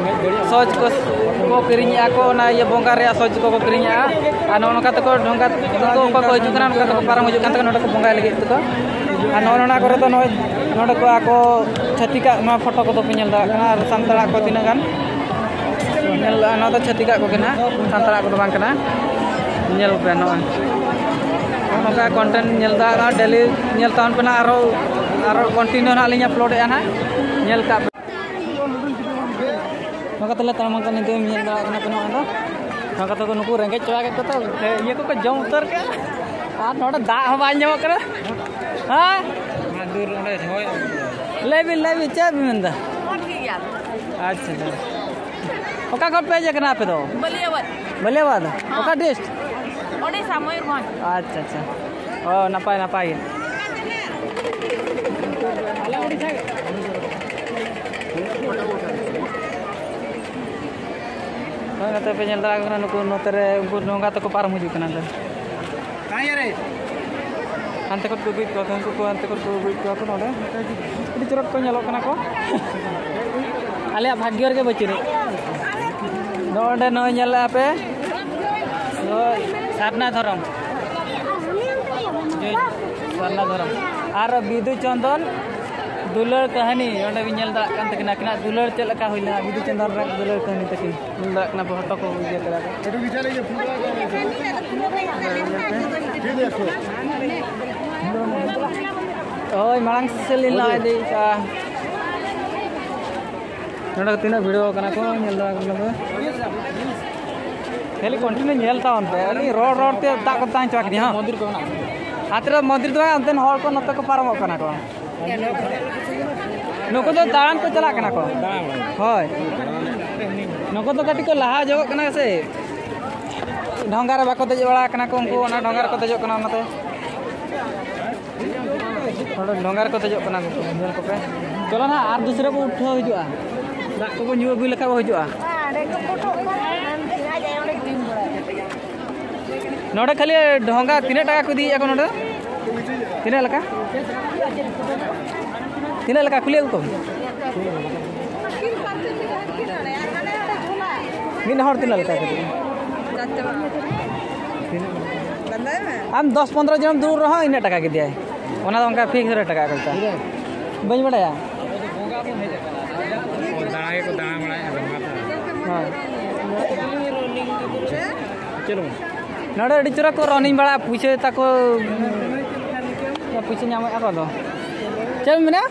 ᱥᱚᱡᱽ ᱠᱚ, ᱠᱚ ᱠᱤᱨᱤᱧᱮᱜᱼᱟ ᱠᱚ, ᱚᱱᱟ ᱤᱭᱟᱹ ᱵᱚᱸᱜᱟ ᱨᱮᱭᱟᱜ ᱥᱚᱡᱽ ᱠᱚᱠᱚ ᱠᱤᱨᱤᱧᱮᱜᱼᱟ᱾ ᱟᱨ ᱱᱚᱜᱼᱚ ᱱᱚᱝᱠᱟ ᱛᱮᱠᱚ ᱰᱷᱚᱸᱜᱟ ᱛᱮᱠᱚ ᱚᱠᱟ ᱠᱚ ᱦᱤᱡᱩᱜ ᱠᱟᱱᱟ, ᱱᱚᱝᱠᱟ ᱛᱮᱠᱚ ᱯᱟᱨᱚᱢ ᱦᱤᱡᱩᱜ ᱠᱟᱱ ᱛᱟᱠᱚ, ᱱᱚᱰᱮ ᱠᱚ ᱵᱚᱸᱜᱟᱭ ᱞᱟᱹᱜᱤᱫ ᱛᱮᱠᱚ᱾ ᱟᱨ ᱱᱚᱜᱼᱚ ᱱᱚᱣᱟ ᱠᱚᱨᱮ ᱫᱚ ᱱᱚᱜᱼᱚᱭ ᱱᱚᱰᱮ ᱠᱚ ᱟᱠᱚ ᱪᱷᱟᱹᱛᱤᱠᱟᱜ ᱱᱚᱣᱟ ᱯᱷᱳᱴᱳ ᱠᱚᱫᱚ ᱯᱮ ᱧᱮᱞ ᱫᱟᱲᱮᱭᱟᱜ ᱠᱟᱱᱟ᱾ ᱟᱨ ᱥᱟᱱᱛᱟᱲᱟᱜ ᱠᱚ ᱛᱤᱱᱟᱹᱜ ᱜᱟᱱ ᱧᱮᱞ ᱫᱟ, ᱱᱚᱣᱟ ᱫᱚ ᱪᱷᱟᱹᱛᱤᱠᱟᱜ ᱠᱚᱜᱮ ᱱᱟᱦᱟᱜ, ᱥᱟᱱᱛᱟᱲᱟᱜ ᱠᱚᱫᱚ ᱵᱟᱝ ᱠᱟᱱᱟ᱾ ᱧᱮᱞ ᱯᱮ ᱱᱚᱜᱼᱚᱭ ᱱᱚᱝᱠᱟ ᱠᱚᱱᱴᱮᱱᱴ ᱧᱮᱞ ᱫᱟ, ᱟᱨ ᱰᱮᱞᱤ ᱧᱮᱞ ᱛᱟᱵᱚᱱ ᱯᱮ ᱱᱟᱦᱟᱜ, ᱟᱨᱚ, ᱟᱨᱚ ᱠᱚᱱᱴᱤᱱᱤᱭᱩ ᱱᱟᱦᱟᱜ ᱞᱤᱧ ᱟᱯᱞᱳᱰᱮᱜᱼᱟ ᱱᱟᱦᱟᱜ, ᱧᱮᱞ ᱠᱟᱜ ᱯᱮ᱾ ᱱᱚᱝᱠᱟ ᱛᱮᱞᱮ ᱛᱟᱲᱟᱢ ᱠᱟᱱᱟ, ᱱᱤᱛᱚᱜ ᱧᱮᱞ ᱫᱟᱲᱮᱭᱟᱜ ᱠᱟᱱᱟ ᱯᱮ ᱱᱚᱜᱼᱚᱭ ᱫᱚ᱾ ᱱᱚᱝᱠᱟ ᱛᱮᱠᱚ ᱱᱩᱠᱩ ᱨᱮᱸᱜᱮᱡ ᱪᱟᱵᱟ ᱠᱮᱫ ᱠᱚᱛᱮ ᱤᱭᱟᱹ ᱠᱚᱠᱚ ᱡᱚᱢ ᱩᱛᱟᱹᱨ ᱠᱮᱫᱼᱟ᱾ ᱟᱨ ᱱᱚᱰᱮ ᱫᱟᱜ ᱦᱚᱸ ᱵᱟᱝ ᱧᱟᱢᱚᱜ ᱠᱟᱱᱟ᱾ ᱦᱮᱸ? ᱞᱟᱹᱭ ᱵᱤᱱ, ᱞᱟᱹᱭ ᱵᱤᱱ, ᱪᱮᱫ ᱵᱤᱱ ᱢᱮᱱᱫᱟ? ᱦᱚᱸ, ᱴᱷᱤᱠ ᱜᱮᱭᱟ᱾ ᱟᱪᱪᱷᱟ, ᱟᱪᱪᱷᱟ᱾ ᱚᱠᱟ ᱠᱷᱚᱱ ᱯᱮ ᱦᱮᱡ ᱟᱠᱟᱱᱟ ᱟᱯᱮ ᱫᱚ? ᱵᱟᱹᱞᱤᱭᱟᱹᱵᱟᱫᱽ᱾ ᱵᱟᱹᱞᱤᱭᱟᱹᱵᱟᱫᱽ? ᱦᱚᱸ᱾ ᱚᱠᱟ ᱰᱤᱥᱴ? ᱳᱰᱤᱥᱟ, ᱢᱚᱭᱩᱨᱵᱷᱚᱸᱡᱽ᱾ ᱟᱪᱪᱷᱟ, ᱟᱪᱪᱷᱟ᱾ ᱚ, ᱱᱟᱯᱟᱭ, ᱱᱟᱯᱟᱭ ᱜᱮ᱾ ᱦᱳᱭ, ᱱᱚᱛᱮ ᱯᱮ ᱧᱮᱞ ᱫᱟᱲᱮᱭᱟᱜ ᱠᱟᱱᱟ, ᱱᱩᱠᱩ ᱱᱚᱛᱮ ᱨᱮ ᱩᱱᱠᱩ ᱰᱷᱚᱸᱜᱟ ᱛᱮᱠᱚ ᱯᱟᱨᱚᱢ ᱦᱤᱡᱩᱜ ᱠᱟᱱᱟ ᱠᱚ᱾ ᱦᱟᱱᱛᱮ ᱠᱷᱚᱱ ᱠᱚ ᱟᱹᱜᱩᱭᱮᱫ ᱠᱚᱣᱟ ᱠᱚ, ᱩᱱᱠᱩ ᱠᱚ ᱦᱟᱱᱛᱮ ᱠᱷᱚᱱ ᱠᱚ ᱟᱹᱜᱩᱭᱮᱫ ᱠᱚᱣᱟ ᱠᱚ ᱱᱚᱰᱮ᱾ ᱟᱹᱰᱤ ᱪᱚᱨᱚᱠ ᱠᱚ ᱧᱮᱞᱚᱜ ᱠᱟᱱᱟ ᱠᱚ᱾ ᱟᱞᱮᱭᱟᱜ ᱵᱷᱟᱜᱽᱭᱚ ᱨᱮᱜᱮ ᱵᱟᱹᱪᱩᱜ ᱟᱹᱱᱤᱡ᱾ ᱱᱚᱰᱮ ᱱᱚᱜᱼᱚᱭ ᱧᱮᱞ ᱞᱮᱜᱼᱟ ᱯᱮ, ᱱᱚᱜᱼᱚᱭ ᱥᱟᱨᱱᱟ ᱫᱷᱚᱨᱚᱢ, ᱥᱟᱨᱱᱟ ᱫᱷᱚᱨᱚᱢ᱾ ᱟᱨ ᱵᱤᱫᱩ ᱪᱚᱱᱫᱚᱱ ᱫᱩᱞᱟᱹᱲ ᱠᱟᱹᱦᱱᱤ ᱚᱸᱰᱮ ᱵᱤᱱ ᱧᱮᱞ ᱫᱟᱲᱮᱭᱟᱜ ᱠᱟᱱ ᱛᱟᱹᱠᱤᱱᱟ, ᱟᱹᱠᱤᱱᱟᱜ ᱫᱩᱞᱟᱹᱲ ᱪᱮᱫ ᱞᱮᱠᱟ ᱦᱩᱭ ᱞᱮᱱᱟ, ᱵᱤᱫᱩ ᱪᱟᱸᱫᱟᱱ ᱨᱮ ᱫᱩᱞᱟᱹᱲ ᱠᱟᱹᱦᱱᱤ ᱛᱟᱹᱠᱤᱱ ᱧᱮᱞ ᱫᱟᱲᱮᱭᱟᱜ ᱠᱟᱱᱟ ᱯᱮ, ᱦᱚᱴᱚ ᱠᱚ ᱤᱭᱟᱹ ᱠᱟᱫᱟ ᱠᱚ᱾ ᱦᱳᱭ, ᱢᱟᱲᱟᱝ ᱥᱮᱫ ᱞᱤᱧ ᱞᱟᱦᱟ ᱤᱫᱤᱭᱮᱫᱼᱟ᱾ ᱱᱚᱰᱮ ᱛᱤᱱᱟᱹᱜ ᱵᱷᱤᱲ ᱠᱟᱱᱟ ᱠᱚ, ᱧᱮᱞ ᱫᱟᱲᱮ ᱠᱚ ᱠᱟᱱᱟ ᱯᱮ᱾ ᱠᱷᱟᱹᱞᱤ continue ᱧᱮᱞ ᱛᱟᱵᱚᱱ ᱯᱮ, ᱟᱹᱞᱤᱧ ᱨᱚᱲ ᱨᱚᱲ ᱛᱮ ᱫᱟᱜ ᱠᱚ ᱛᱟᱦᱮᱸ ᱦᱚᱪᱚ ᱠᱤᱫᱤᱧᱟ᱾ ᱦᱚᱸ᱾ ᱢᱚᱱᱫᱤᱨ ᱠᱚ ᱢᱮᱱᱟᱜᱼᱟ᱾ ᱦᱟᱛᱮ ᱨᱮ ᱢᱚᱱᱫᱤᱨ ᱫᱚ ᱵᱟᱝ, ᱚᱱᱛᱮᱱ ᱦᱚᱲ ᱠᱚ ᱱᱚᱛᱮ ᱠᱚ ᱯᱟᱨᱚᱢᱚᱜ ᱠᱟᱱᱟ ᱠᱚ᱾ ᱱᱩᱠᱩ ᱫᱚ ᱫᱟᱬᱟᱱ ᱠᱚ ᱪᱟᱞᱟᱜ ᱠᱟᱱᱟ ᱠᱚ᱾ ᱦᱳᱭ᱾ ᱱᱩᱠᱩ ᱫᱚ ᱠᱟᱹᱴᱤᱡ ᱠᱚ ᱞᱟᱦᱟ ᱡᱚᱜᱚᱜ ᱠᱟᱱᱟ ᱥᱮ᱾ ᱰᱷᱚᱸᱜᱟ ᱨᱮ ᱵᱟᱠᱚ ᱫᱮᱡ ᱵᱟᱲᱟ ᱟᱠᱟᱱᱟ ᱠᱚ, ᱩᱱᱠᱩ ᱚᱱᱟ ᱰᱷᱚᱸᱜᱟ ᱨᱮᱠᱚ ᱫᱮᱡᱚᱜ ᱠᱟᱱᱟ, ᱚᱱᱟᱛᱮ᱾ ᱱᱚᱰᱮ ᱰᱷᱚᱸᱜᱟ ᱨᱮᱠᱚ ᱫᱮᱡᱚᱜ ᱠᱟᱱᱟ ᱠᱚ, ᱧᱮᱞ ᱠᱚᱯᱮ᱾ ᱪᱚᱞᱚ ᱱᱟᱦᱟᱜ, ᱟᱨ ᱫᱩᱥᱨᱟᱹ ᱵᱚ ᱩᱴᱷᱟᱹᱣ ᱦᱤᱡᱩᱜᱼᱟ᱾ ᱫᱟᱜ ᱠᱚᱵᱚ ᱧᱩ ᱟᱹᱜᱩᱭ ᱞᱮᱠᱷᱟᱡ ᱵᱚ ᱦᱤᱡᱩᱜᱼᱟ᱾ ᱱᱚᱰᱮ ᱠᱷᱟᱹᱞᱤ ᱰᱷᱚᱸᱜᱟ ᱛᱤᱱᱟᱹᱜ ᱴᱟᱠᱟ ᱠᱚ ᱤᱫᱤᱭᱮᱫᱼᱟ ᱠᱚ ᱱᱚᱰᱮ? ᱛᱤᱱᱟᱹᱜ ᱞᱮᱠᱟ? ᱛᱤᱱᱟᱹᱜ ᱞᱮᱠᱟ ᱠᱩᱞᱤ ᱟᱹᱜᱩ ᱠᱚᱢ᱾ ᱢᱤᱫ ᱦᱚᱲ ᱛᱤᱱᱟᱹᱜ ᱞᱮᱠᱟ ᱠᱟᱛᱮ? ᱟᱢ ᱫᱚᱥ ᱯᱚᱱᱨᱚ ᱡᱚᱱ ᱫᱩᱲᱩᱵ ᱨᱮᱦᱚᱸ ᱤᱱᱟᱹᱜ ᱴᱟᱠᱟ ᱜᱮ ᱤᱫᱤᱭᱟᱭ᱾ ᱚᱱᱟ ᱫᱚ ᱚᱱᱠᱟ fix rate ᱴᱟᱠᱟ ᱠᱚ ᱤᱫᱤᱭᱟ᱾ ᱵᱟᱹᱧ ᱵᱟᱲᱟᱭᱟ᱾ ᱫᱟᱬᱟ ᱜᱮᱠᱚ ᱫᱟᱬᱟ ᱵᱟᱲᱟᱭᱟ᱾ ᱦᱳᱭ᱾ ᱪᱮᱫ ᱦᱚᱸ ᱵᱟᱝ᱾ ᱱᱚᱰᱮ ᱟᱹᱰᱤ ᱪᱚᱨᱚᱠ ᱠᱚ running ᱵᱟᱲᱟᱜᱼᱟ, ᱯᱩᱭᱥᱟᱹ ᱛᱟᱠᱚ, ᱯᱩᱭᱥᱟᱹ ᱧᱟᱢᱮᱫᱼᱟ ᱠᱚ ᱟᱫᱚ᱾ ᱪᱮᱫ ᱮᱢ ᱢᱮᱱᱟ?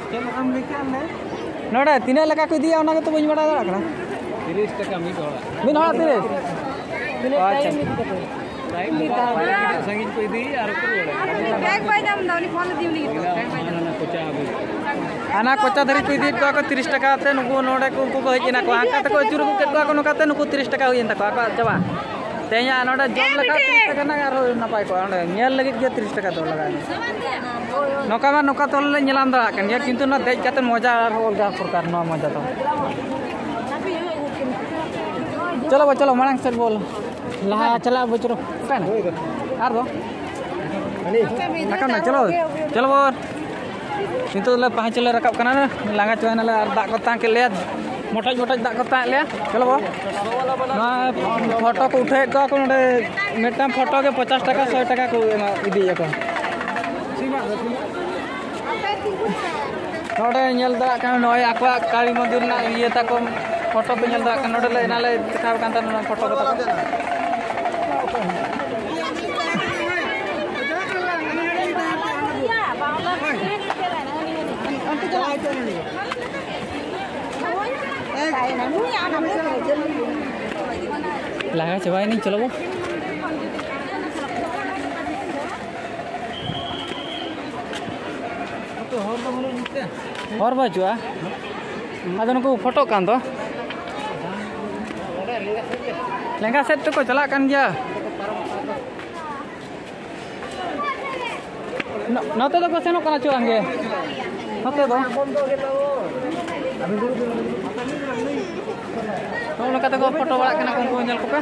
ᱱᱚᱰᱮ ᱛᱤᱱᱟᱹᱜ ᱞᱮᱠᱟ ᱠᱚ ᱤᱫᱤᱭᱟ, ᱚᱱᱟ ᱜᱮᱛᱚ ᱵᱟᱹᱧ ᱵᱟᱲᱟᱭ ᱫᱟᱲᱮᱭᱟᱜ ᱠᱟᱱᱟ᱾ ᱛᱤᱨᱤᱥ ᱴᱟᱠᱟ ᱢᱤᱫ ᱦᱚᱲᱟᱜ᱾ ᱢᱤᱫ ᱦᱚᱲᱟᱜ ᱛᱤᱨᱤᱥ? ᱟᱪᱪᱷᱟ᱾ ᱴᱟᱭᱤᱢ ᱢᱤᱫ ᱫᱷᱟᱣ᱾ ᱛᱤᱱᱟᱹᱜ ᱥᱟᱺᱜᱤᱧ ᱠᱚ ᱤᱫᱤᱭᱮᱫᱼᱟ ᱟᱨ ᱠᱚ ᱨᱩᱣᱟᱹᱲᱟ᱾ ᱵᱮᱜᱽ ᱵᱟᱭ ᱧᱟᱢ ᱮᱫᱟ, ᱩᱱᱤ ᱯᱷᱳᱱ ᱟᱫᱮᱭᱟ, ᱩᱱᱤ ᱜᱮᱛᱚ᱾ ᱵᱮᱜᱽ ᱵᱟᱭ ᱧᱟᱢ ᱮᱫᱟ᱾ ᱦᱟᱱᱟ ᱠᱚᱪᱟ ᱫᱷᱟᱹᱵᱤᱡ᱾ ᱦᱟᱱᱟ ᱠᱚᱪᱟ ᱫᱷᱟᱹᱨᱤᱡ ᱠᱚ ᱤᱫᱤᱭᱮᱫ ᱠᱚᱣᱟ ᱠᱚ ᱛᱤᱨᱤᱥ ᱴᱟᱠᱟ ᱛᱮ, ᱱᱩᱠᱩ ᱱᱚᱰᱮ ᱠᱚ, ᱩᱱᱠᱩ ᱠᱚ ᱦᱮᱡ ᱮᱱᱟ ᱠᱚ, ᱦᱟᱱᱠᱟ ᱛᱮᱠᱚ ᱟᱹᱪᱩᱨ ᱟᱹᱜᱩ ᱠᱮᱫ ᱠᱚᱣᱟ ᱠᱚ ᱱᱚᱝᱠᱟᱛᱮ, ᱱᱩᱠᱩ ᱛᱤᱨᱤᱥ ᱴᱟᱠᱟ ᱦᱩᱭᱮᱱ ᱛᱟᱠᱚᱣᱟ ᱟᱠᱚᱣᱟᱜ ᱪᱟᱵᱟ᱾ ᱛᱮᱦᱮᱧᱟᱜ ᱱᱚᱰᱮ ᱡᱚᱢ ᱞᱮᱠᱷᱟᱡ ᱛᱤᱨᱤᱥ ᱴᱟᱠᱟ ᱨᱮᱱᱟᱜ ᱟᱨᱦᱚᱸ ᱱᱟᱯᱟᱭ ᱠᱚᱜᱼᱟ, ᱚᱸᱰᱮ ᱧᱮᱞ ᱞᱟᱹᱜᱤᱫ ᱜᱮ ᱛᱤᱨᱤᱥ ᱴᱟᱠᱟ ᱫᱚ ᱞᱟᱜᱟᱜᱼᱟ᱾ ᱱᱚᱝᱠᱟ ᱢᱟ ᱱᱚᱝᱠᱟ ᱛᱚᱞ ᱞᱮ ᱧᱮᱞᱟᱢ ᱫᱟᱲᱮᱭᱟᱜ ᱠᱟᱱ ᱜᱮᱭᱟ, ᱠᱤᱱᱛᱩ ᱱᱚᱣᱟ ᱫᱮᱡ ᱠᱟᱛᱮ ᱢᱚᱡᱟ ᱟᱨᱦᱚᱸ ᱚᱞᱜᱟ ᱯᱨᱚᱠᱟᱨ ᱱᱚᱣᱟ ᱢᱚᱡᱟ ᱫᱚ᱾ ᱪᱚᱞᱚ ᱵᱚ, ᱪᱚᱞᱚ, ᱢᱟᱲᱟᱝ ᱥᱮᱫ ᱵᱚᱞ᱾ ᱞᱟᱦᱟ ᱪᱟᱞᱟᱜ ᱵᱚᱪᱷᱚᱨ᱾ ᱚᱠᱟᱭᱮᱱᱟ? ᱟᱨ ᱫᱚ? ᱨᱟᱠᱟᱵ ᱱᱟ, ᱪᱚᱞᱚ, ᱪᱚᱞᱚ ᱵᱚ᱾ ᱱᱤᱛᱚᱜ ᱞᱮ ᱯᱟᱸᱪ ᱞᱮ ᱨᱟᱠᱟᱵ ᱠᱟᱱᱟ, ᱞᱟᱸᱜᱟ ᱪᱟᱵᱟᱭᱮᱱᱟᱞᱮ ᱟᱨ ᱫᱟᱜ ᱠᱚ ᱛᱟᱝ ᱠᱮᱫ ᱞᱮᱭᱟ, ᱢᱚᱴᱚᱡ ᱢᱚᱴᱚᱡ ᱫᱟᱜ ᱠᱚ ᱛᱟᱝ ᱮᱫ ᱞᱮᱭᱟ᱾ ᱪᱚᱞᱚ ᱵᱚ᱾ ᱱᱚᱣᱟ ᱯᱷᱳᱴᱳ ᱠᱚ ᱩᱴᱷᱟᱹᱣᱮᱫ ᱠᱚᱣᱟ ᱠᱚ ᱱᱚᱰᱮ, ᱢᱤᱫᱴᱟᱝ ᱯᱷᱳᱴᱳ ᱜᱮ ᱯᱚᱪᱟᱥ ᱴᱟᱠᱟ, ᱥᱚᱭ ᱴᱟᱠᱟ ᱠᱚ ᱮᱢᱟ, ᱤᱫᱤᱭᱮᱫᱼᱟ ᱠᱚ᱾ ᱱᱚᱰᱮ ᱧᱮᱞ ᱫᱟᱲᱮᱭᱟᱜ ᱠᱟᱱᱟ, ᱱᱚᱜᱼᱚᱭ ᱟᱠᱚᱣᱟᱜ ᱠᱟᱹᱞᱤ ᱢᱚᱱᱫᱤᱨ ᱨᱮᱱᱟᱜ ᱤᱭᱟᱹ ᱛᱟᱠᱚ, ᱯᱷᱳᱴᱳ ᱯᱮ ᱧᱮᱞ ᱫᱟᱲᱮᱭᱟᱜ ᱠᱟᱱᱟ᱾ ᱱᱚᱰᱮ ᱞᱮ ᱮᱱᱟᱝ ᱞᱮ ᱫᱮᱠᱷᱟᱣ ᱠᱟᱱ ᱛᱟᱦᱮᱱᱟ, ᱚᱱᱟ ᱯᱷᱳᱴᱳ ᱠᱚ ᱛᱟᱠᱚ᱾ ᱞᱟᱸᱜᱟ ᱪᱟᱵᱟᱭᱮᱱᱟᱹᱧ, ᱪᱚᱞᱚ ᱵᱚ᱾ ᱦᱚᱨ ᱵᱟᱹᱪᱩᱜᱼᱟ᱾ ᱟᱫᱚ ᱱᱩᱠᱩ ᱯᱷᱳᱴᱳᱜ ᱠᱟᱱ ᱫᱚ᱾ ᱞᱮᱸᱜᱟ ᱥᱮᱫ ᱛᱮᱠᱚ ᱪᱟᱞᱟᱜ ᱠᱟᱱ ᱜᱮᱭᱟ᱾ ᱱᱚ-, ᱱᱚᱛᱮ ᱫᱚᱠᱚ ᱥᱮᱱᱚᱜ ᱠᱟᱱᱟ ᱪᱚ ᱟᱝᱜᱮ᱾ ᱱᱚᱛᱮ ᱫᱚ᱾ ᱱᱚᱜᱼᱚ ᱱᱚᱝᱠᱟ ᱛᱮᱠᱚ ᱯᱷᱳᱴᱳ ᱵᱟᱲᱟᱜ ᱠᱟᱱᱟ ᱠᱚ, ᱩᱱᱠᱩ ᱧᱮᱞ ᱠᱚᱯᱮ᱾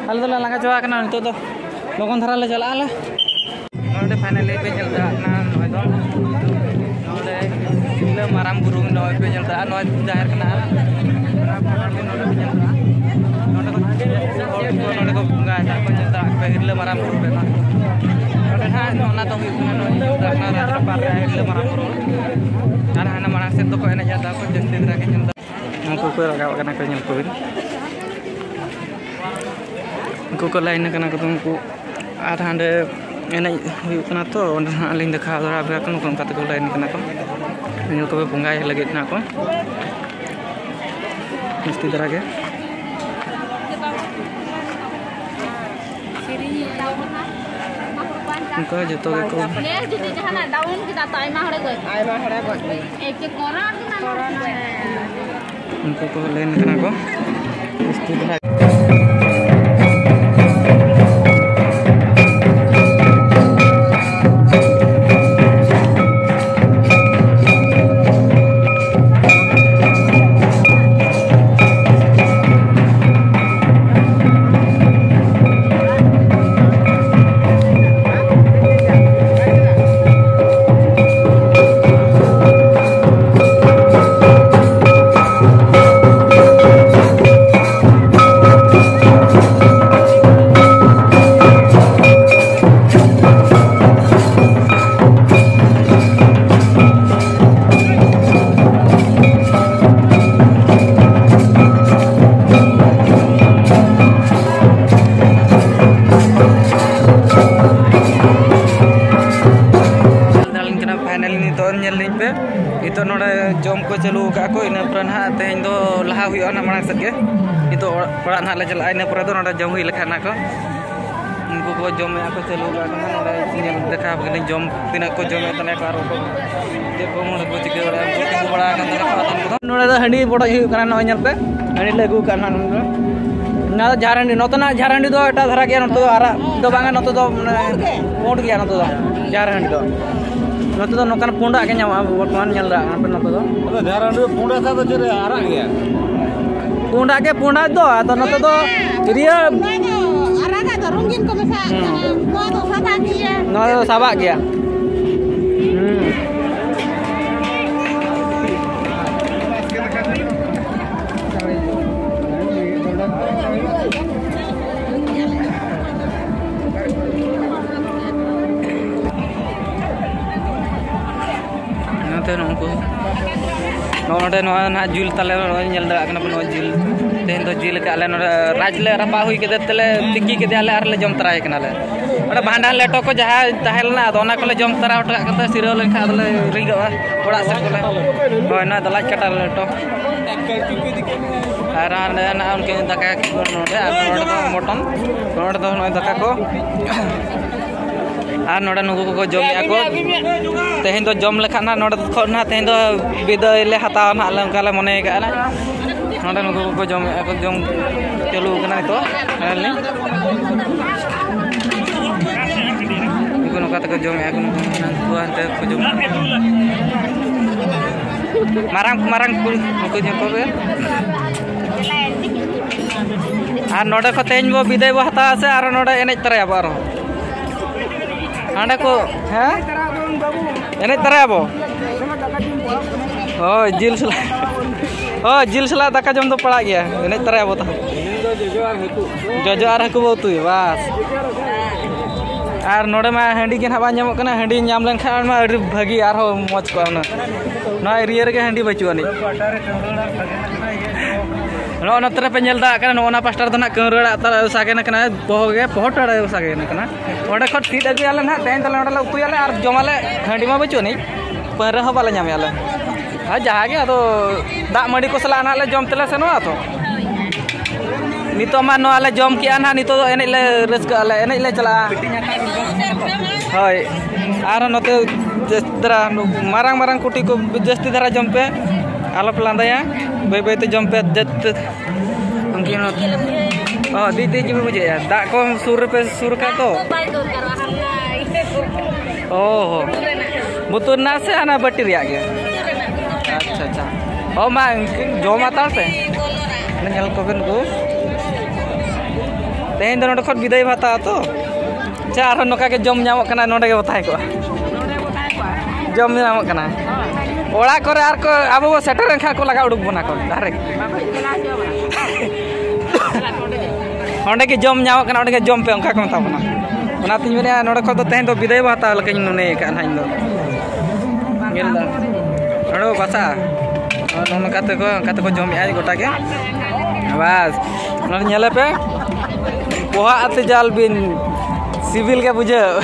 ᱟᱞᱮ ᱫᱚᱞᱮ ᱞᱟᱸᱜᱟ ᱪᱟᱵᱟ ᱟᱠᱟᱱᱟ, ᱱᱤᱛᱚᱜ ᱫᱚ ᱞᱚᱜᱚᱱ ᱫᱷᱟᱨᱟ ᱞᱮ ᱪᱟᱞᱟᱜᱼᱟ ᱞᱮ᱾ ᱱᱚᱰᱮ finally ᱯᱮ ᱧᱮᱞ ᱫᱟᱲᱮᱭᱟᱜ ᱠᱟᱱᱟ, ᱱᱚᱜᱼᱚᱭ ᱫᱚ ᱱᱚᱰᱮ ᱛᱤᱨᱞᱟᱹ ᱢᱟᱨᱟᱝ ᱵᱩᱨᱩ ᱱᱚᱜᱼᱚᱭ ᱯᱮ ᱧᱮᱞ ᱫᱟᱲᱮᱭᱟᱜᱼᱟ, ᱱᱚᱣᱟ ᱡᱟᱦᱮᱨ ᱠᱟᱱᱟ᱾ ᱱᱚᱰᱮ ᱠᱚ ᱡᱟᱹᱥᱛᱤ ᱦᱚᱲ ᱠᱚ ᱱᱚᱰᱮ ᱠᱚ ᱵᱚᱸᱜᱟᱭᱮᱫᱟ ᱠᱚ, ᱧᱮᱞ ᱫᱟᱲᱮᱭᱟᱜ ᱯᱮ ᱛᱤᱨᱞᱟᱹ ᱢᱟᱨᱟᱝ ᱵᱩᱨᱩ ᱯᱮ ᱱᱚᱰᱮ ᱱᱟᱦᱟᱜ ᱚᱱᱟ ᱫᱚ ᱦᱩᱭᱩᱜ ᱠᱟᱱᱟ ᱱᱚᱜᱼᱚᱭ ᱧᱮᱞ ᱫᱟᱲᱮᱭᱟᱜ ᱠᱟᱱᱟ ᱨᱟᱡᱽᱨᱟᱯᱟ ᱨᱮ ᱛᱤᱨᱞᱟᱹ ᱢᱟᱨᱟᱝ ᱵᱩᱨᱩ᱾ ᱟᱨ ᱦᱟᱱᱟ ᱢᱟᱲᱟᱝ ᱥᱮᱫ ᱫᱚᱠᱚ ᱮᱱᱮᱡ ᱮᱫᱟ ᱠᱚ ᱡᱟᱹᱥᱛᱤ ᱫᱷᱟᱨᱟ ᱜᱮ, ᱧᱮᱞ ᱫᱟ᱾ ᱩᱱᱠᱩ ᱠᱚ ᱨᱟᱠᱟᱵ ᱠᱟᱱᱟ ᱠᱚ, ᱧᱮᱞ ᱠᱚᱵᱤᱱ᱾ ᱩᱱᱠᱩ ᱠᱚ line ᱠᱟᱱᱟ ᱠᱚ, ᱩᱱᱠᱩ ᱟᱨ ᱦᱟᱸᱰᱮ ᱮᱱᱮᱡ ᱦᱩᱭᱩᱜ ᱠᱟᱱᱟ ᱛᱚ, ᱚᱸᱰᱮ ᱦᱟᱸᱜ ᱞᱤᱧ ᱫᱮᱠᱷᱟᱣ ᱫᱟᱲᱮ ᱟᱯᱮᱭᱟ ᱠᱚ, ᱱᱚᱝᱠᱟ ᱛᱮᱠᱚ line ᱠᱟᱱᱟ ᱠᱚ, ᱧᱮᱞ ᱠᱚᱯᱮ ᱵᱚᱸᱜᱟᱭ ᱞᱟᱹᱜᱤᱫ ᱱᱟᱜ ᱠᱚ ᱡᱟᱹᱥᱛᱤ ᱫᱷᱟᱨᱟ ᱜᱮ᱾ ᱚᱱᱠᱟ ᱡᱚᱛᱚ ᱜᱮᱠᱚ ᱱᱮᱥ ᱡᱩᱫᱤ ᱡᱟᱦᱟᱱᱟᱜ down ᱠᱮᱫᱟ ᱛᱚ ᱟᱭᱢᱟ ᱦᱚᱲᱮ ᱜᱚᱡ ᱠᱚᱣᱟ᱾ ᱟᱭᱢᱟ ᱦᱚᱲᱮ ᱜᱚᱡ ᱠᱚᱣᱟ᱾ ᱮᱠ ᱡᱮ ᱠᱚᱨᱳᱱᱟ ᱨᱮᱱᱟᱜ ᱠᱚᱨᱳᱱᱟ ᱦᱮᱸ᱾ ᱩᱱᱠᱩ ᱠᱚ line ᱠᱟᱱᱟ ᱠᱚ ᱡᱟᱹᱥᱛᱤ ᱫᱷᱟᱨᱟ᱾ ᱱᱤᱛᱚᱜ ᱧᱮᱞ ᱞᱤᱧ ᱯᱮ, ᱱᱤᱛᱚᱜ ᱱᱚᱰᱮ ᱡᱚᱢ ᱠᱚ ᱪᱟᱹᱞᱩ ᱟᱠᱟᱫᱼᱟ ᱠᱚ᱾ ᱤᱱᱟᱹ ᱯᱚᱨᱮ ᱱᱟᱦᱟᱜ ᱛᱮᱦᱮᱧ ᱫᱚ ᱞᱟᱦᱟ ᱦᱩᱭᱩᱜᱼᱟ ᱱᱟᱦᱟᱜ ᱢᱟᱲᱟᱝ ᱥᱮᱫ ᱜᱮ᱾ ᱱᱤᱛᱚᱜ ᱚᱲᱟᱜ, ᱚᱲᱟᱜ ᱱᱟᱦᱟᱜ ᱞᱮ ᱪᱟᱞᱟᱜᱼᱟ, ᱤᱱᱟᱹ ᱯᱚᱨᱮ ᱫᱚ ᱱᱚᱰᱮ ᱡᱚᱢ ᱦᱩᱭ ᱞᱮᱠᱷᱟᱱ ᱱᱟᱦᱟᱜ ᱠᱚ᱾ ᱩᱱᱠᱩ ᱠᱚ ᱡᱚᱢᱮᱫᱼᱟ ᱠᱚ, ᱪᱟᱹᱞᱩ ᱟᱠᱟᱫ ᱠᱚ ᱱᱟᱦᱟᱜ᱾ ᱱᱚᱰᱮ ᱧᱮᱞ ᱫᱮᱠᱷᱟᱣ ᱟᱯᱮ ᱠᱟᱹᱱᱟᱹᱧ ᱡᱚᱢ ᱛᱤᱱᱟᱹᱜ ᱠᱚ ᱡᱚᱢᱮᱫ ᱛᱟᱞᱮᱭᱟ ᱠᱚ, ᱟᱨ ᱚᱠᱚᱭ ᱪᱮᱫ ᱠᱚ ᱢᱚᱬᱮ ᱠᱚ ᱪᱤᱠᱟᱹ ᱵᱟᱲᱟᱭᱟ, ᱩᱱᱠᱩ ᱛᱤᱸᱜᱩ ᱵᱟᱲᱟ ᱟᱠᱟᱱ ᱛᱟᱞᱮᱭᱟ ᱠᱚ ᱟᱫᱚᱢ ᱠᱚᱫᱚ᱾ ᱱᱚᱰᱮ ᱫᱚ ᱦᱟᱺᱰᱤ ᱵᱚᱰᱚᱡ ᱦᱩᱭᱩᱜ ᱠᱟᱱᱟ, ᱱᱚᱜᱼᱚᱭ ᱧᱮᱞ ᱯᱮ᱾ ᱦᱟᱺᱰᱤ ᱞᱮ ᱟᱹᱜᱩ ᱠᱟᱜᱼᱟ ᱱᱟᱦᱟᱜ ᱱᱚᱰᱮ ᱫᱚ᱾ ᱱᱚᱣᱟ ᱫᱚ ᱡᱷᱟᱨ ᱦᱟᱺᱰᱤ, ᱱᱚᱛᱮᱱᱟᱜ ᱡᱷᱟᱨ ᱦᱟᱺᱰᱤ ᱫᱚ ᱮᱴᱟᱜ ᱫᱷᱟᱨᱟ ᱜᱮᱭᱟ, ᱱᱚᱛᱮ ᱫᱚ ᱟᱨᱟᱜ ᱫᱚ ᱵᱟᱝᱟ, ᱱᱚᱛᱮ ᱫᱚ ᱢᱟᱱᱮ ᱯᱩᱸᱰ ᱜᱮᱭᱟ, ᱱᱚᱛᱮ ᱫᱚ ᱡᱷᱟᱨ ᱦᱟᱺᱰᱤ ᱫᱚ᱾ ᱱᱚᱛᱮ ᱫᱚ ᱱᱚᱝᱠᱟᱱ ᱯᱩᱸᱰᱟᱜ ᱜᱮ ᱧᱟᱢᱚᱜᱼᱟ, ᱵᱚᱨᱛᱚᱢᱟᱱ ᱧᱮᱞ ᱫᱟᱲᱮᱭᱟᱜ ᱠᱟᱱᱟ ᱯᱮ ᱱᱚᱛᱮ ᱫᱚ᱾ ᱟᱫᱚ ᱡᱷᱟᱨ ᱦᱟᱺᱰᱤ ᱫᱚ ᱯᱩᱸᱰ ᱟᱥᱟ ᱫᱚ ᱪᱮᱫ ᱨᱮ ᱟᱨᱟᱜ ᱜᱮᱭᱟ? ᱯᱩᱸᱰᱟᱜ ᱜᱮ ᱯᱩᱸᱰᱟᱜ ᱫᱚ, ᱟᱫᱚ ᱱᱚᱛᱮ ᱫᱚ ᱤᱭᱟᱹ ᱚᱱᱟ ᱫᱚ ᱟᱨᱟᱜᱟᱜ ᱫᱚ ᱨᱚᱝᱜᱤᱱ ᱠᱚ ᱢᱮᱥᱟᱜ ᱦᱩᱸ᱾ ᱠᱟᱱᱟ, ᱱᱚᱣᱟ ᱫᱚ ᱥᱟᱫᱟ ᱜᱮᱭᱟ᱾ ᱱᱚᱣᱟ ᱫᱚ ᱥᱟᱵᱟᱜ ᱜᱮᱭᱟ᱾ ᱦᱩᱸ᱾ ᱱᱚᱛᱮ ᱱᱩᱠᱩ ᱱᱚᱜᱼᱚ ᱱᱚᱰᱮ ᱱᱚᱣᱟ ᱱᱟᱦᱟᱜ ᱡᱤᱞ ᱛᱟᱞᱮ, ᱱᱚᱜᱼᱚᱭ ᱧᱮᱞ ᱫᱟᱲᱮᱭᱟᱜ ᱠᱟᱱᱟ ᱯᱮ, ᱱᱚᱣᱟ ᱡᱤᱞ ᱛᱮᱦᱮᱧ ᱫᱚ ᱡᱤᱞ ᱟᱠᱟᱫ ᱞᱮ᱾ ᱱᱚᱰᱮ ᱨᱟᱡᱽ ᱞᱮ ᱨᱟᱯᱟᱜ ᱦᱩᱭ ᱠᱮᱫᱮ ᱛᱮᱞᱮ ᱛᱤᱠᱤ ᱠᱮᱫᱮᱭᱟᱞᱮ ᱟᱨ ᱞᱮ ᱡᱚᱢ ᱛᱟᱨᱟᱭᱮ ᱠᱟᱱᱟᱞᱮ᱾ ᱚᱸᱰᱮ ᱵᱷᱟᱸᱰᱟᱱ ᱞᱮᱴᱚ ᱠᱚ ᱡᱟᱦᱟᱸ ᱛᱟᱦᱮᱸ ᱞᱮᱱᱟ, ᱟᱫᱚ ᱚᱱᱟ ᱠᱚᱞᱮ ᱡᱚᱢ ᱛᱟᱨᱟ ᱦᱚᱴᱚ ᱠᱟᱜ ᱠᱟᱛᱮ ᱥᱤᱨᱟᱹᱣ ᱞᱮᱱᱠᱷᱟᱱ ᱟᱫᱚᱞᱮ ᱨᱤᱜᱟᱹᱜᱼᱟ ᱚᱲᱟᱜ ᱥᱮᱫ ᱠᱚᱞᱮ᱾ ᱦᱳᱭ, ᱱᱚᱣᱟ ᱫᱚ ᱞᱟᱡ ᱠᱟᱴᱟ ᱞᱮᱴᱚ᱾ ᱟᱨ ᱦᱟᱸᱰᱮ ᱱᱟᱜ ᱩᱱᱠᱤᱱ ᱫᱟᱠᱟ ᱠᱚ ᱱᱚᱰᱮ, ᱟᱨ ᱱᱚᱰᱮ ᱫᱚ ᱢᱚᱴᱚᱱ, ᱱᱚᱰᱮ ᱫᱚ ᱱᱚᱜᱼᱚᱭ ᱫᱟᱠᱟ ᱠᱚ᱾ ᱟᱨ ᱱᱚᱰᱮ ᱱᱩᱠᱩ ᱠᱚᱠᱚ ᱡᱚᱢᱮᱫᱼᱟ ᱠᱚ᱾ ᱛᱮᱦᱮᱧ ᱫᱚ ᱡᱚᱢ ᱞᱮᱠᱷᱟᱱ ᱱᱟᱦᱟᱜ ᱱᱚᱰᱮ ᱠᱷᱚᱱ ᱱᱟᱦᱟᱜ ᱛᱮᱦᱮᱧ ᱫᱚ ᱵᱤᱫᱟᱹᱭ ᱞᱮ ᱦᱟᱛᱟᱣᱟ ᱱᱟᱦᱟᱜ, ᱚᱱᱠᱟ ᱞᱮ ᱢᱚᱱᱮ ᱟᱠᱟᱫᱼᱟ ᱱᱟᱦᱟᱜ᱾ ᱱᱚᱰᱮ ᱱᱩᱠᱩ ᱠᱚᱠᱚ ᱡᱚᱢᱮᱫᱼᱟ ᱠᱚ, ᱡᱚᱢ ᱪᱟᱹᱞᱩ ᱟᱠᱟᱱᱟ ᱱᱤᱛᱚᱜ᱾ ᱧᱮᱞ ᱞᱤᱧ᱾ ᱱᱩᱠᱩ ᱱᱚᱝᱠᱟ ᱛᱮᱠᱚ ᱡᱚᱢᱮᱫᱼᱟ ᱠᱚ, ᱱᱩᱠᱩ ᱦᱟᱱᱛᱮ ᱠᱚ ᱡᱚᱢ᱾ ᱢᱟᱨᱟᱝ ᱢᱟᱨᱟᱝ ᱠᱩᱲᱤ ᱱᱩᱠᱩ ᱡᱚᱛᱚ ᱜᱮ᱾ ᱟᱨ ᱱᱚᱰᱮ ᱠᱷᱚᱱ ᱛᱮᱦᱮᱧ ᱵᱚ ᱵᱤᱫᱟᱹᱭ ᱵᱚ ᱦᱟᱛᱟᱣᱟ ᱥᱮ ᱟᱨᱚ ᱱᱚᱰᱮ ᱮᱱᱮᱡ ᱛᱚᱨᱟᱭᱟᱵᱚ ᱟᱨᱦᱚᱸ? ᱦᱟᱸᱰᱮ ᱠᱚ, ᱦᱮᱸ? ᱮᱱᱮᱡ ᱛᱚᱨᱟᱭᱟᱵᱚ? ᱦᱳᱭ, ᱡᱤᱞ ᱥᱟᱞᱟᱜ, ᱦᱳᱭ, ᱡᱤᱞ ᱥᱟᱞᱟᱜ ᱫᱟᱠᱟ ᱡᱚᱢ ᱫᱚ ᱯᱟᱲᱟᱜ ᱜᱮᱭᱟ᱾ ᱮᱱᱮᱡ ᱛᱚᱨᱟᱭᱟᱵᱚ ᱛᱟᱦᱚᱞᱮ᱾ ᱡᱚᱡᱚ ᱟᱨ ᱦᱟᱹᱠᱩ ᱵᱚ ᱩᱛᱩᱭᱟ, ᱵᱟᱥ᱾ ᱟᱨ ᱱᱚᱰᱮ ᱢᱟ ᱦᱟᱺᱰᱤ ᱜᱮ ᱱᱟᱦᱟᱜ ᱵᱟᱝ ᱧᱟᱢᱚᱜ ᱠᱟᱱᱟ᱾ ᱦᱟᱺᱰᱤ ᱧᱟᱢ ᱞᱮᱱᱠᱷᱟᱱ ᱢᱟ ᱟᱹᱰᱤ ᱵᱷᱟᱹᱜᱤ, ᱟᱨᱦᱚᱸ ᱢᱚᱡᱽ ᱠᱚᱜᱼᱟ ᱦᱩᱱᱟᱹᱝ᱾ ᱱᱚᱣᱟ ᱮᱨᱤᱭᱟ ᱨᱮᱜᱮ ᱦᱟᱺᱰᱤ ᱵᱟᱹᱪᱩᱜ ᱟᱹᱱᱤᱡ᱾ ᱱᱚᱜᱼᱚ ᱱᱚᱛᱮ ᱨᱮᱯᱮ ᱧᱮᱞ ᱫᱟᱲᱮᱭᱟᱜ ᱠᱟᱱᱟ, ᱱᱚᱜᱼᱚ ᱱᱚᱣᱟ ᱯᱟᱥᱴᱟ ᱨᱮᱫᱚ ᱱᱟᱜ ᱠᱟᱹᱣᱨᱟᱹ ᱟᱲᱟᱜ ᱛᱟᱞᱮ ᱥᱟᱜᱮᱱ ᱟᱠᱟᱱᱟ, ᱯᱚᱦᱚ ᱜᱮ, ᱯᱚᱦᱚᱴ ᱟᱲᱟᱜ ᱥᱟᱜᱮᱱ ᱟᱠᱟᱱᱟ᱾ ᱚᱸᱰᱮ ᱠᱷᱚᱱ ᱥᱤᱫ ᱟᱹᱜᱩᱭᱟᱞᱮ ᱱᱟᱜ, ᱛᱮᱦᱮᱧ ᱫᱚᱞᱮ ᱱᱚᱰᱮ ᱞᱮ ᱩᱛᱩᱭᱟᱞᱮ ᱟᱨ ᱡᱚᱢᱟᱞᱮ᱾ ᱦᱟᱺᱰᱤ ᱢᱟ ᱵᱟᱹᱪᱩᱜ ᱟᱹᱱᱤᱡ, ᱯᱟᱹᱣᱨᱟᱹ ᱦᱚᱸ ᱵᱟᱞᱮ ᱧᱟᱢᱮᱫᱼᱟ ᱞᱮ᱾ ᱟᱨ ᱡᱟᱦᱟᱸ ᱜᱮ ᱟᱫᱚ ᱫᱟᱜ ᱢᱟᱹᱰᱤ ᱠᱚ ᱥᱟᱞᱟᱜ ᱱᱟᱜ ᱞᱮ ᱡᱚᱢ ᱛᱮᱞᱮ ᱥᱮᱱᱚᱜᱼᱟ ᱛᱚ᱾ ᱱᱤᱛᱚᱜ ᱢᱟ ᱱᱚᱣᱟ ᱞᱮ ᱡᱚᱢ ᱠᱮᱜᱼᱟ ᱱᱟᱦᱟᱜ, ᱱᱤᱛᱚᱜ ᱫᱚ ᱮᱱᱮᱡ ᱞᱮ ᱨᱟᱹᱥᱠᱟᱹᱜᱼᱟ ᱞᱮ, ᱮᱱᱮᱡ ᱞᱮ ᱪᱟᱞᱟᱜᱼᱟ᱾ ᱦᱳᱭ, ᱟᱨ ᱱᱚᱛᱮ ᱡᱟᱹᱥᱛᱤ ᱫᱷᱟᱨᱟ ᱢᱟᱨᱟᱝ ᱢᱟᱨᱟᱝ ᱠᱩᱴᱤ ᱠᱚ ᱡᱟᱹᱥᱛᱤ ᱫᱷᱟᱨᱟ ᱡᱚᱢ ᱯᱮ, ᱟᱞᱚ ᱯᱮ ᱞᱟᱸᱫᱟᱭᱟ, ᱵᱟᱹᱭ ᱵᱟᱹᱭ ᱛᱮ ᱡᱚᱢ ᱯᱮ᱾ ᱡᱟᱹᱥᱛᱤ ᱩᱱᱠᱤᱱ ᱦᱚᱸ, ᱚ, ᱫᱤ ᱫᱤ ᱜᱮ ᱵᱩᱡᱷᱟᱹᱜᱼᱟ, ᱫᱟᱜ ᱠᱚ ᱥᱩᱨ ᱨᱮᱯᱮ ᱥᱩᱨ ᱠᱟᱜ ᱛᱚ᱾ ᱵᱟᱭ ᱫᱚᱨᱠᱟᱨᱚᱜᱼᱟ, ᱦᱟᱱᱟ ᱤᱭᱟᱹ ᱠᱚ᱾ ᱚ ᱦᱚᱸ᱾ ᱵᱩᱛᱩᱨ ᱨᱮᱱᱟᱜ ᱥᱮ ᱦᱟᱱᱟ ᱵᱟᱹᱴᱤ ᱨᱮᱭᱟᱜ ᱜᱮ? ᱟᱪᱪᱷᱟ, ᱟᱪᱪᱷᱟ᱾ ᱚ, ᱢᱟ, ᱤᱱᱠᱟᱹ ᱡᱚᱢ ᱦᱟᱛᱟᱲ ᱯᱮ᱾ ᱧᱮᱞ ᱠᱚᱵᱮᱱ ᱠᱚ᱾ ᱛᱮᱦᱮᱧ ᱫᱚ ᱱᱚᱰᱮ ᱠᱷᱚᱱ ᱵᱤᱫᱟᱹᱭ ᱵᱚ ᱦᱟᱛᱟᱣᱟ ᱛᱚ᱾ ᱟᱪᱪᱷᱟ, ᱟᱨᱦᱚᱸ ᱱᱚᱝᱠᱟ ᱜᱮ ᱡᱚᱢ ᱧᱟᱢᱚᱜ ᱠᱟᱱᱟ, ᱱᱚᱰᱮ ᱜᱮᱵᱚ ᱛᱟᱦᱮᱸ ᱠᱚᱜᱼᱟ᱾ ᱡᱚᱢ ᱧᱟᱢᱚᱜ ᱠᱟᱱᱟ᱾ ᱚᱲᱟᱜ ᱠᱚᱨᱮ ᱟᱨ ᱠᱚ, ᱟᱵᱚ ᱵᱚ ᱥᱮᱴᱮᱨ ᱞᱮᱱᱠᱷᱟᱱ ᱠᱚ ᱞᱟᱜᱟ ᱩᱰᱩᱠ ᱵᱚᱱᱟ ᱠᱚ ᱰᱟᱭᱨᱮᱠᱴ᱾ ᱚᱸᱰᱮ ᱜᱮ ᱡᱚᱢ ᱧᱟᱢᱚᱜ ᱠᱟᱱᱟ, ᱚᱸᱰᱮ ᱜᱮ ᱡᱚᱢ ᱯᱮ, ᱚᱱᱠᱟ ᱠᱚ ᱢᱮᱛᱟ ᱵᱚᱱᱟ᱾ ᱚᱱᱟᱛᱤᱧ ᱢᱮᱱᱮᱫᱼᱟ, ᱱᱚᱰᱮ ᱠᱷᱚᱱ ᱫᱚ ᱛᱮᱦᱮᱧ ᱫᱚ ᱵᱤᱫᱟᱹᱭ ᱵᱚ ᱦᱟᱛᱟᱣ ᱞᱮᱠᱟᱧ ᱢᱚᱱᱮ ᱟᱠᱟᱫᱼᱟ ᱱᱟᱦᱟᱜ ᱤᱧ ᱫᱚ᱾ ᱧᱮᱞ ᱫᱟ᱾ ᱱᱚᱰᱮ ᱵᱚ ᱵᱟᱥᱟᱜᱼᱟ᱾ ᱱᱚᱜᱼᱚ ᱱᱚᱝᱠᱟ ᱛᱮᱠᱚ, ᱚᱱᱠᱟ ᱛᱮᱠᱚ ᱡᱚᱢᱮᱫᱼᱟ ᱜᱚᱴᱟ ᱜᱮ᱾ ᱵᱟᱥ, ᱱᱚᱰᱮ ᱧᱮᱞᱮ ᱯᱮ᱾ ᱯᱚᱦᱟ ᱟᱛᱮ ᱡᱟᱞ ᱵᱤᱱ, ᱥᱤᱵᱤᱞ ᱜᱮ ᱵᱩᱡᱷᱟᱹᱣ᱾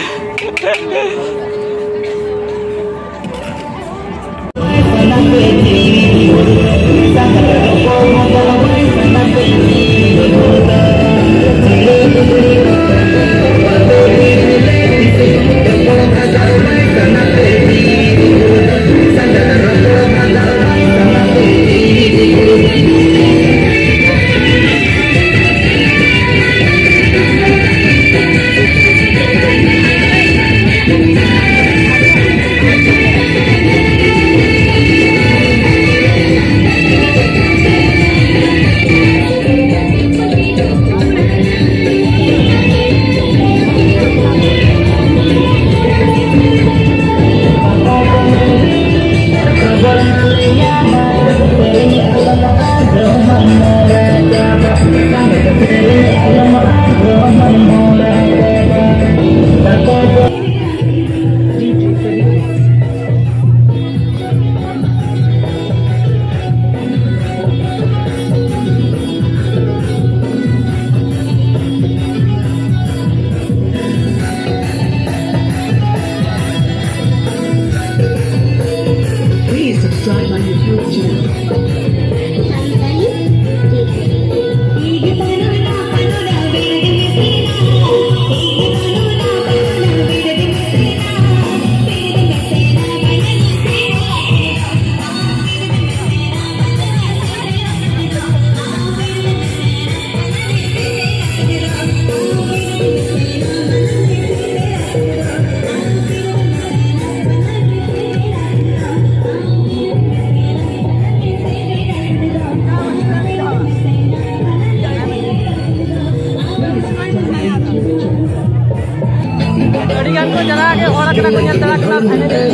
ᱟᱹᱰᱤ ᱜᱟᱱ ᱠᱚ ᱪᱟᱞᱟᱜ ᱜᱮ, ᱦᱚᱲ ᱠᱟᱱᱟ ᱠᱚ, ᱧᱮᱞ ᱪᱟᱞᱟᱜ ᱠᱟᱱᱟ᱾